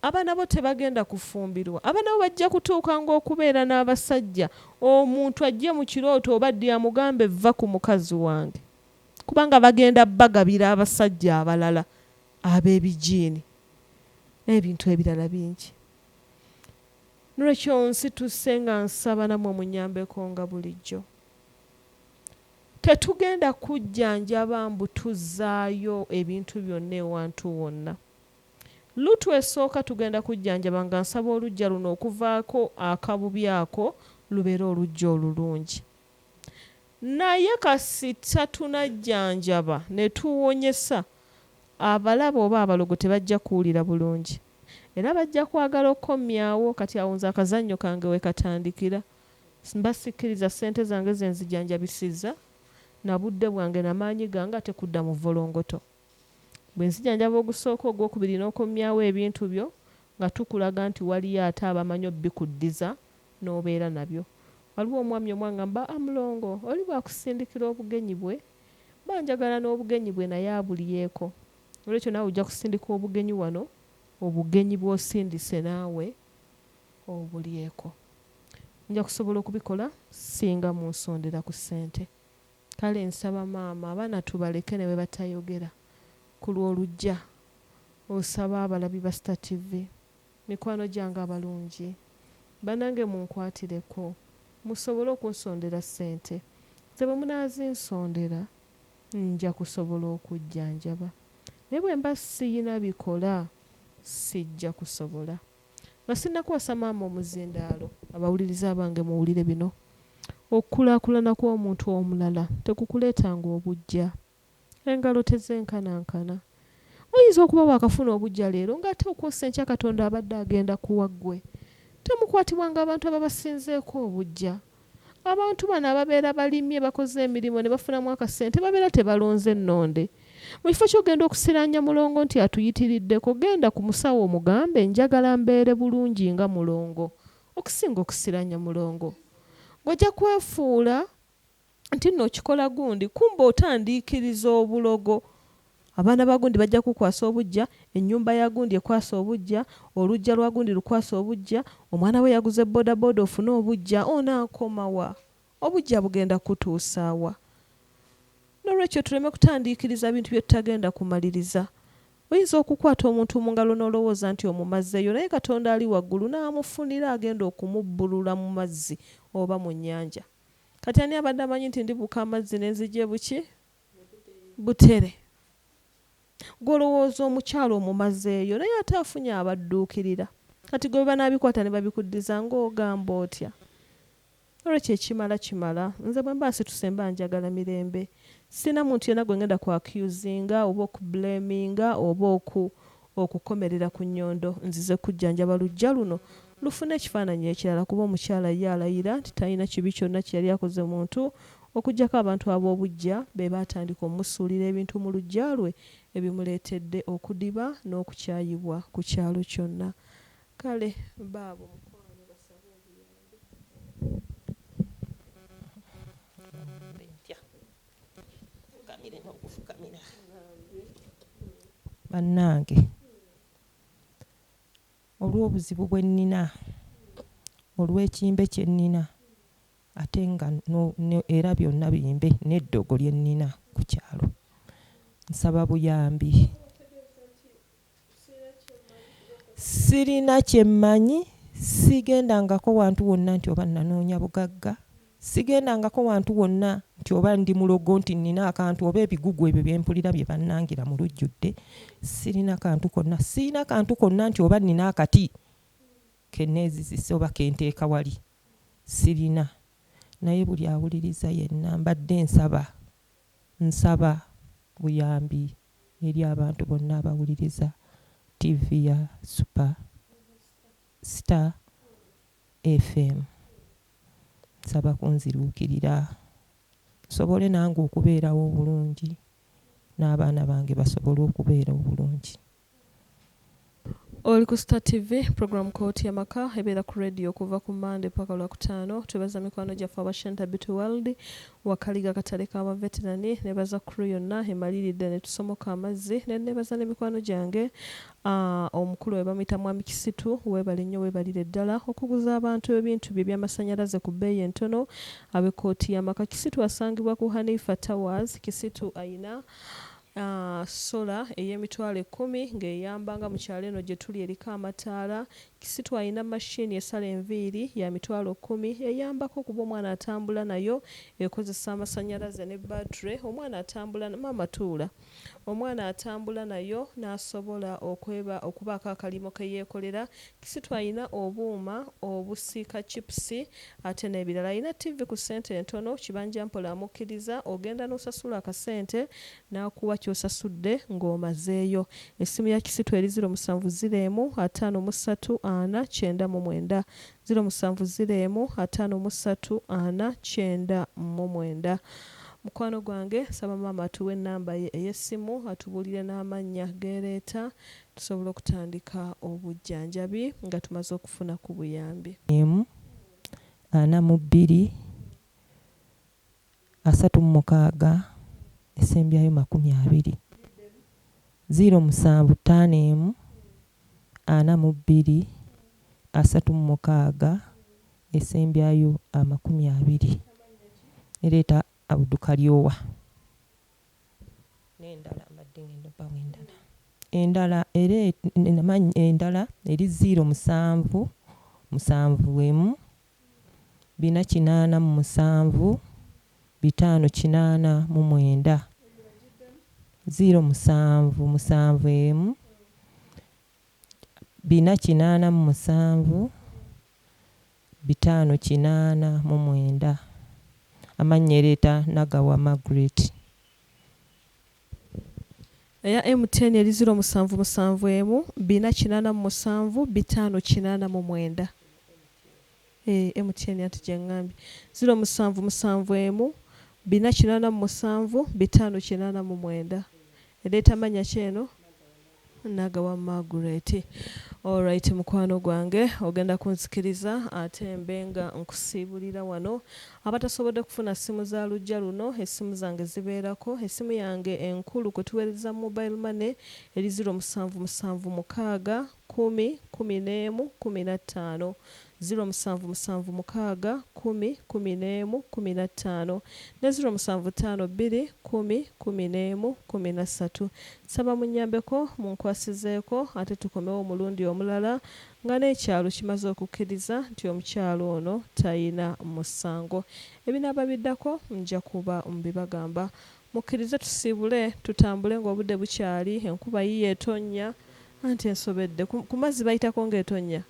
Speaker 1: Abaana bo tebagenda kufumbirwa. Abaana bo bajja kutuukanga okubeera n'abasajja, omuntu ajje mu kirooto oba ddi amugambe vva ku mukazi wange. Kubanga bagenda bagabira abasajja abalala ab'ebijiini n'ebintu ebirala bingi. Nolwekyo nsituse nga nsaba nammwe munnyambeko nga bulijjo. Tetugenda kujjanjaba mbu tuzzaayo ebintu byonna ewantu wonna. Lutu esooka tugenda kujjanjaba nga nsaba oluggya luno okuvaako akabubi ako lubeere oluggya olulungi. Naye kasita tunajjanjaba ne tuwonyesa, abalabe oba abalogo tebajja kuwulira bulungi. Era bajja kwagala okukomyawo. Kati awo nze akazannyo kange we katandikira. Mba sikkiriza ssente zange ze nzijanjabisizza na budde bwange na maanyi gange ate kudda mu volongoto. Bwe nzijanjaba ogusooka ogwokubiri n'okomyawo ebintu byo nga tukulaga nti waliyo ate abamanyi obikuddiza n'obeera nabyo. Waliwo omwami omu angamba, ah Mulongo, oli bw'akusindikira obugenyi bwe, mba njagala n'obugenyi bwe naye abulyeko. Noolwekyo naawe ojja kusindika obugenyi wano, obugenyi bw'osindise naawe obulyeko. Nja kusobola okubikola singa munsondera ku ssente. Kale nsaba maama abaana tubaleke ne bwe batayogera ku lw'oluggya. Osaba abalabi ba Star TV, mikwano gyange abalungi, bannange munkwatireko musobole okunsondera ssente. Nze bwe munaazinsondera nja kusobola okujjanjaba. Naye bwe mba siyina bikola sijja kusobola. Nga sinnakuwasa maama omuzindaalo, abawuliriza bange muwulire bino. Okukulaakulana kw'omuntu omulala tekukuleetanga obuggya. Engalo tezenkanankana. Oyinza okuba waakafuna obuggya leero ng'ate okwosa enkya Katonda abadde agenda kuwa ggwe. Temukwatibwanga abantu ababasinzeeko obuggya. Abantu bano ababeera balimye bakoze emirimu ne bafunamu akasente babeera tebalonze nnonde. Mu kifo ky'okugenda okusiraanya Mulongo nti atuyitiriddeko, genda ku musawo omugambe njagala mbeere bulungi nga Mulongo okusinga okusiraanya Mulongo. Ng'ojja kwefuula nti nno okikola gundi kumbe otandiikiriza obulogo. Abaana ba gundi bajja kukwasa obuggya, ennyumba ya gundi ekwasa obuggya, oluggya lwa gundi lukwasa obuggya, omwana we yaguze bodaboda ofune obuggya, onaakoma wa? Obuggya bugenda kukutuusa wa? Noolwekyo tuleme kutandiikiriza bintu bye tutagenda kumaliriza. Oyinza okukwata omuntu mu ngalo n'olowooza nti omumazeeyo naye Katonda ali waggulu n'amufunira agenda okumubbulula mu mazzi oba mu nnyanja. Kati ani abadde amanyi nti ndibuuka amazzi ne nzija e buki? Butere. Ggwe olowooza omukyala omumazeeyo naye ate afunye abadduukirira. Kati ggwe bwe banaabikwata ne babikuddiza ng'ogamba otya? Nolwekyo ekimala kimala. Nze bwemba nsituse mba njagala mirembe. Sirina muntu yenna gwe ngenda ku accusinga oba oku blaminga oba oku okukomerera ku nyondo. Nzize kujjanjaba luggya luno lufune ekifaananyi ekirala kuba omukyala ye alayira nti talina kibi kyonna kyeyali akoze muntu okuggyako abantu ab'obuggya be baatandika omusuulira ebintu mu luggya lwe ebimuleetedde okudiba n'okukyayibwa ku kyalo kyonna. Kale baabo mukwano basabe obuyambi.
Speaker 7: Bannange olw'obuzibu bwe nnina, olw'ekimbe kye nnina ate nga era byonna bimbe n'eddogo lye nnina ku kyalo, nsaba buyambi. Sirina kye mmanyi, sigendangako wantu wonna nti oba nnanoonya bugagga, sigendangako wantu wonna nti oba ndi mulogo nti nnina akantu oba ebigugu ebyo bye mpulira bye bannangira mu lujjudde, sirina kantu konna, sirina kantu konna nti oba nnina akati ke nneezizise oba ke nteeka wali, sirina. Naye buli awuliriza yenna mbadde nsaba, nsaba buyambi eri abantu bonna abawuliriza ttiivi ya Super Star FM. Nsaba kunziruukirira nsobole nange okubeerawo obulungi n'abaana bange basobole okubeera obulungi.
Speaker 1: Oli ku Star TV, program Kooti Y'amaka ebeera ku radio okuva ku Mmande paka Lwakutaano. Twebaza mikwano gyaffe aba Shanta Beauty World, Wakaliga akatale ka baveterani, nebaza crew yonna emaliridde ne tusomoka amazzi, ne nebaza ne mikwano gyange ah, omukulu we bamuyita Mwami Kisitu, weebale nnyo weebalire ddala okuguza abantu ebintu bye eby'amasannyalaze ku bbeeyi entono ab'ekkooti y'amaka. Kisitu asangibwa ku Hanifa Towers. Kisitu ayina Sola ey'emitwalo ekkumi ng'eyamba nga mu kyalo eno gye tuli eriko amataala. Kisitu alina mashini esala enviiri ya mitwalo kkumi eyambako kuba omwana atambula nayo ekozesa amasannyalaze ne bbaatule. Omwana atambula, maama tuula. Omwana atambula nayo n'asobola okweba okubaako akalimo ke yeekolera. Kisitu alina obuuma obusiika chipusi ate n'ebirala. Alina ttivvi ku ssente entono, kibanjampola amukkiriza ogenda n'osasula akasente n'akuwa ky'osasudde ng'omazeeyo. Essimu ya Kisitu eri ziro musanvu ziro emu, ataano mu ssatu, ana, kyenda mu mwenda. Ziro musanvu ziro emu, ataano mu ssatu, ana, kyenda mu mwenda. Mukwano gwange nsaba maama atuwe ennamba ye ey'essimu atubuulire n'amannya g'ereeta tusobole okutandika obujjanjabi nga tumaze okufuna ku buyambi.
Speaker 7: Emu, 42, 36, esembyayo 20. Ziiro musanvu ttaano emu, 42, 36, esembyayo 20. Ereeta Abdu Kalyowa. N'endala mbadde ngenda obbawa endala. Endala era endala eri ziiro musanvu musanvu emu 487 589. Ziiro musanvu musanvu emu 487 589. Amannya ereeta Nagawa Margaret.
Speaker 1: Eya MTN eri ziro musanvu musanvu emu 487 589. Eeh MTN anti gyengambye. Ziro musanvu musanvu emu 487 589. Ereeta mannya ki eno? Nagawa Margaret. Alright mukwano gwange ogenda kunzikiriza ate mbe nga nkusiibulira wano. Abatasobodde kufuna ssimu za luggya luno essimu zange zibeerako. Essimu yange enkulu kwe tuweereza mobile money eri ziro musanvu musanvu mukaaga kkumi kkumi n'emu kkumi na ttaano. 0776 10 11 15 ne 0752 10 11 13. Nsaba munnyambeko munkwasizeeko ate tukomewo omulundi omulala nga n'ekyalo kimaze okukkiriza nti omukyala ono talina musango. Ebinaaba biddako nja kuba mbibagamba. Mukkirize tusiibule tutambule ng'obudde bukyali, enkuba yiiyo etonnya anti ensobedde. Ku mazzi bayitako ng'etonnya?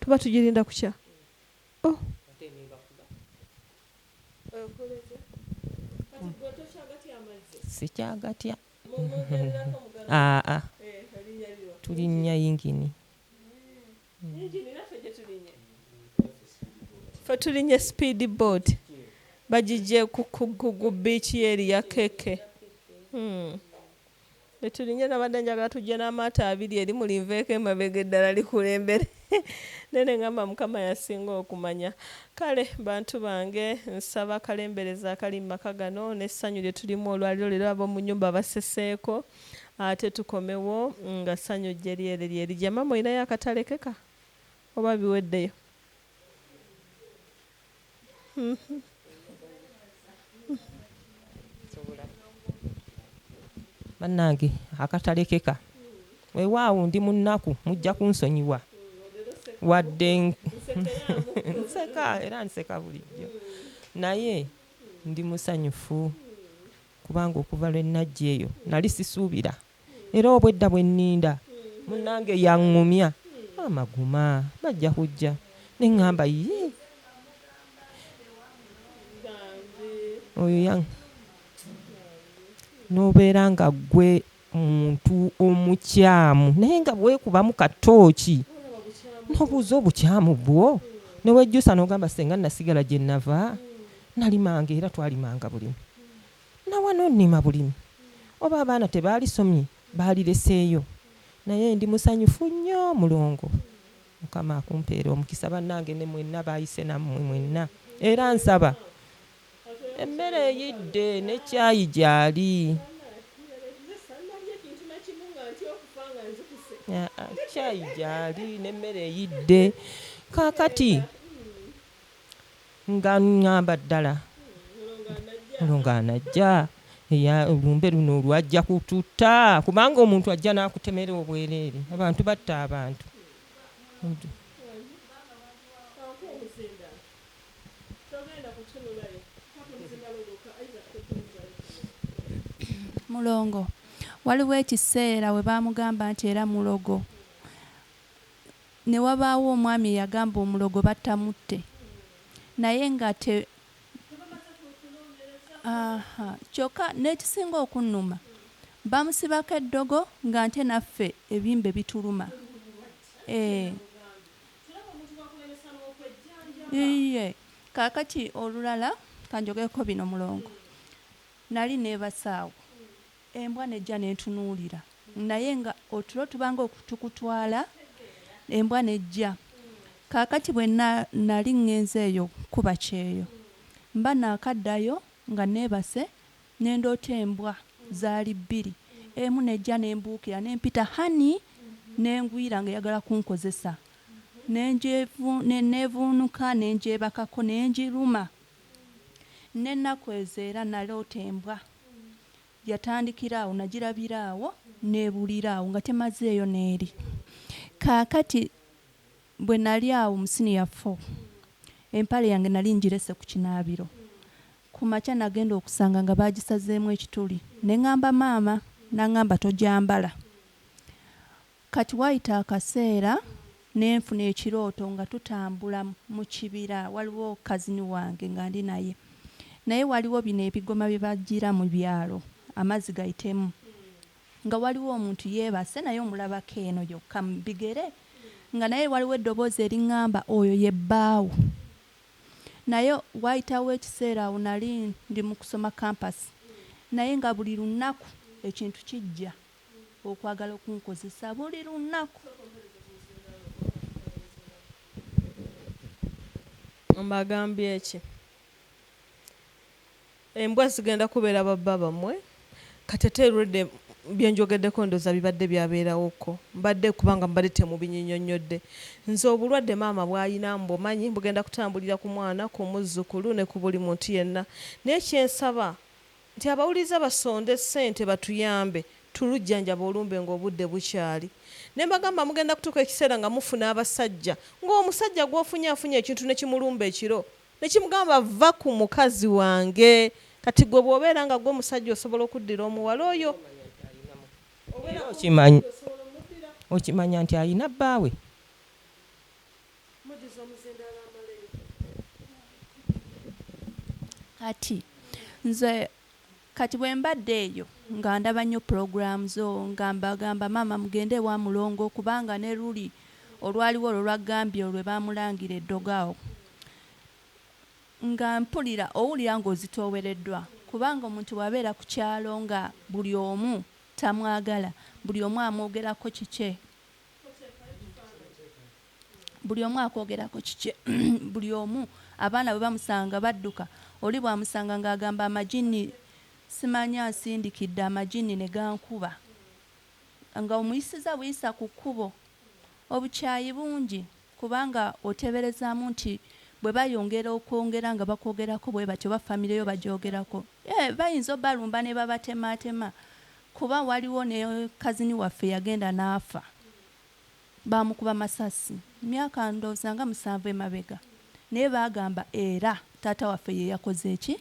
Speaker 1: Tuba tugirinda kukya? Oh!
Speaker 7: Sikyagatya. Aa, tulinnya yingini.
Speaker 1: Ffe tulinye speed boat bagijje ku beach eri ya keke. Tetulinye nabadde njagala tujje n'amaato abiri eri mulinveeko emabega eddala likulembere. Nene ngamba Mukama yasinga okumanya. Kale bantu bange nsaba akalembereza akali mu maka gano n'essanyu lye tulimu olwaliro leero ab'omu nnyumba baseseeko ate tukomewo nga ssanyu jje lyere lyerijja. Maama olinayo akatale keka oba biweddeyo?
Speaker 7: Bannange akatalekeka weewaawo ndi mu nnaku mujja kunsonyiwa wadde nseka era nseka bulijjo naye ndi musanyufu kubanga okuva lwe najja eyo nali sisuubira era obwedda bwe nninda munnange yaŋŋumya maama guma bajja kujja ne ŋŋamba yii oyo n'obeera nga ggwe muntu omukyamu naye nga bwekubamu katooki n'obuuza obukyamu bwo ne wejjusa n'ogamba senga nasigala gye nava nalimanga era twalimanga bulimi nawano nnima bulimi oba abaana tebaalisomye baalireseeyo naye ndi musanyufu nnyo mulongo Mukama akumpeere omukisa bannange ne mwenna baayise nammwe mwenna era nsaba emmere eyidde ne caayi gyali. Caayi gyali n'emmere eyidde kaakati nga ŋŋamba ddala mulongo anajja olumbe luno lwajja kututta kubanga omuntu ajja n'akutemera obwereere abantu batta abantu.
Speaker 6: Mulongo waliwo ekiseera we baamugamba nti era mulogo ne wabaawo omwami eyagamba omulogo battamutte naye nga te aha kyokka n'ekisinga okunnuma bamusibako eddogo nga nte naffe ebimbe bituluma eh. Iye kaakati olulala kanjogereko bino mulongo nali neebase awo embwa nejja nentunuulira naye nga otulo tubanga tukutwala embwa nejja kaakati bwe nali ŋŋenze eyo kuba kyeyo mba naakaddayo nga neebase ne ndoota embwa zaali bbiri emu nejja nembuukira nempita hani nengwira nga eyagala kunkozesa nevuunuka nenjebakako nenjiruma n'ennaku ezo era naloota embwa yatandikira awo nagirabira awo nebulira awo nga temazeeyo n'eri kaakati bwe nali awo mu siniya 4 empale yange nali ngirese ku kinaabiro ku makya nagenda okusanga nga baagisazeemu ekituli ne ŋŋamba maama n'aŋŋamba togyambala kati waayita akaseera ne nfuna ekirooto nga tutambula mu kibira waliwo kazini wange nga ndi naye naye waliwo bino ebigoma bye bagira mu byalo amazzi gayitemu nga waliwo omuntu yeebase naye omulabako eno yokka mu bigere nga naye waliwo eddoboozi eriŋŋamba oyo ye bbaawo naye waayitawo ekiseera awo nali ndi mu kusoma campus naye nga buli lunaku ekintu kijja okwagala okunkozesa buli lunaku.
Speaker 1: Mbagambye ki? Embwa zigenda kubeera babba bammwe kati ate already Byenjogeddeko ndowooza bibadde byabeerawokko mbadde kubanga mbadde temubinyinyonnyodde. Nze obulwadde maama bw'alina mbumanyi bugenda kutambulira ku mwana, ku muzzukulu ne ku buli muntu yenna. Naye kye nsaba nti abawuliriza basonde ssente batuyambe tulujjanjabe olumbe ng'obudde bukyali. Ne mbagamba mugenda kutuuka ekiseera nga mufuna abasajja ng'omusajja gw'ofunye afunye ekintu ne kimulumba ekiro ne kimugamba vva ku mukazi wange. Kati gwe bw'obeera nga gwe musajja osobola okuddira omuwala oyo?
Speaker 7: Era okimanya nti alina bbaawe.
Speaker 6: Kati nze kati bwe mbadde eyo nga ndaba nnyo pulogulaamu zo nga mbagamba maama mugende ewa Mulongo kubanga ne luli olwaliwo olwo lwagambye olwe baamulangira eddogo awo nga mpulira owulira ng'ozitoowereddwa kubanga omuntu bw'abeera ku kyalo nga buli omu tamwagala buli omu amwogerako kikye Buli omu akwogerako kikye buli omu abaana bwe bamusanga badduka oli bw'amusanga ng'agamba amajinni simanyi ansindikidde amajinni ne gankuba nga omuyisiza buyisa ku kkubo. Obukyayi bungi kubanga oteeberezaamu nti bwe bayongera okwongera nga bakwogerako bwe batyo oba famire yo bagyogerako eh, bayinza obalumba ne babatemaatema kuba waliwo ne kazini waffe yagenda n'afa. Baamukuba masasi myaka ndowooza nga musanvu emabega naye baagamba era taata waffe ye yakoze ki?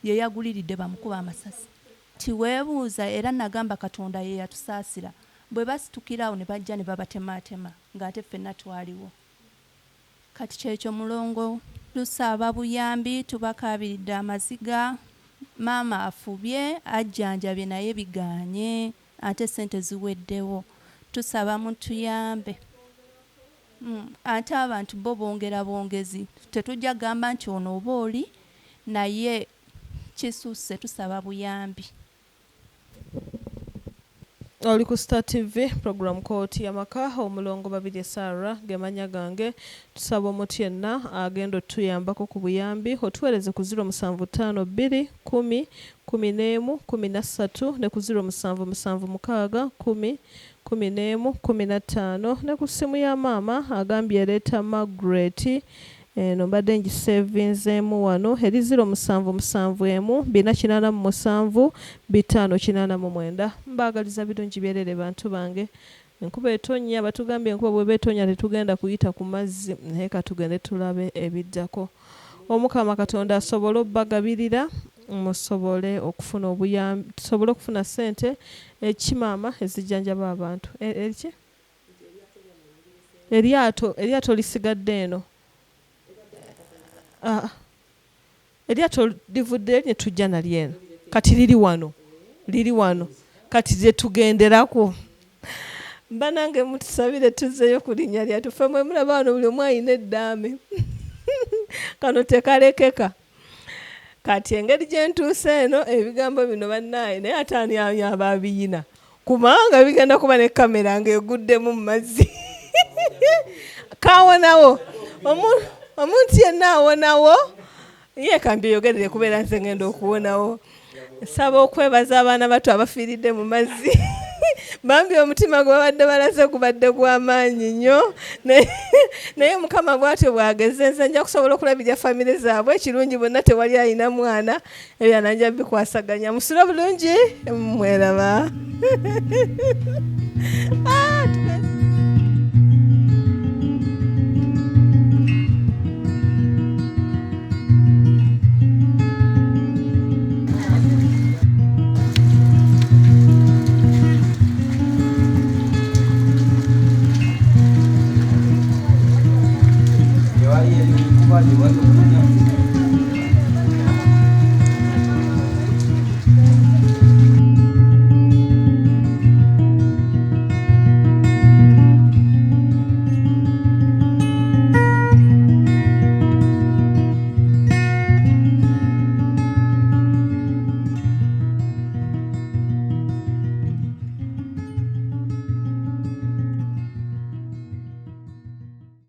Speaker 6: Ye yaguliridde bamukube amasasi. Kati weebuuza era nagamba Katonda ye yatusaasira bwe basitukira awo ne bajja ne babatemaatema ng'ate ffenna twaliwo. Kati kyekyo mulongo. Tusaba buyambi tubakaabiridde amaziga maama afubye ajjanjabye naye bigaanye ate sente ziweddewo tusaba mutuyambe ate abantu bo bongera bwongezi tetujja gamba nti ono oba oli naye kisusse tusaba buyambi.
Speaker 1: Oli ku Star TV, program Kooti y'Amaka, Omulongo Babirye Sarah ge mannya gange. Tusaba omuntu yenna agenda otuyambako ku buyambi otuweereze ku 0752 10 11 13 ne ku 0776 10 11 15 ne ku ssimu ya maama agambye ereeta Margaret Eno mbadde ngisevinzeemu wano eri 0771 487 589. Mbaagaliza birungi byereere bantu bange. Enkuba etonnya batugambye enkuba bweba etonnya tetugenda kuyita ku mazzi naye katugende tulabe ebiddako. Omukama Katonda asobole obbagabirira musobole okufuna obuyambi tusobole okufuna ssente eki maama ezijjanjaba abantu. Eki? Eryato eryato lisigadde eno. Ah, eryato livudde eri ne tujja nalyo eno. Kati liri wano. Liri wano. Kati lye tugenderako. Banange mutusabire tuzzeeyo ku linnya lyatu. Ffe mwe mulaba wano buli omu alina eddaame. Kano tekalekeka. Kati engeri gye ntuuse eno ebigambo bino bannaaye naye ate ani ani aba abiyina kubanga bigenda kuba ne kamera ng'eguddemu mu mazzi kawonawo omuntu yenna awonawo ye kambyeyogerere kubeera nze ngenda okuwonawo Nsaba okwebaza abaana battu abafiiridde mu mazzi bambi omutima gwe babadde balaze gubadde gwa maanyi nnyo naye mukama bwatyo bwageze nze nja kusobola okulabirira famire zaabwe ekirungi bonna tewali alina mwana ebyana nja bikwasaganya musule bulungi mweraba.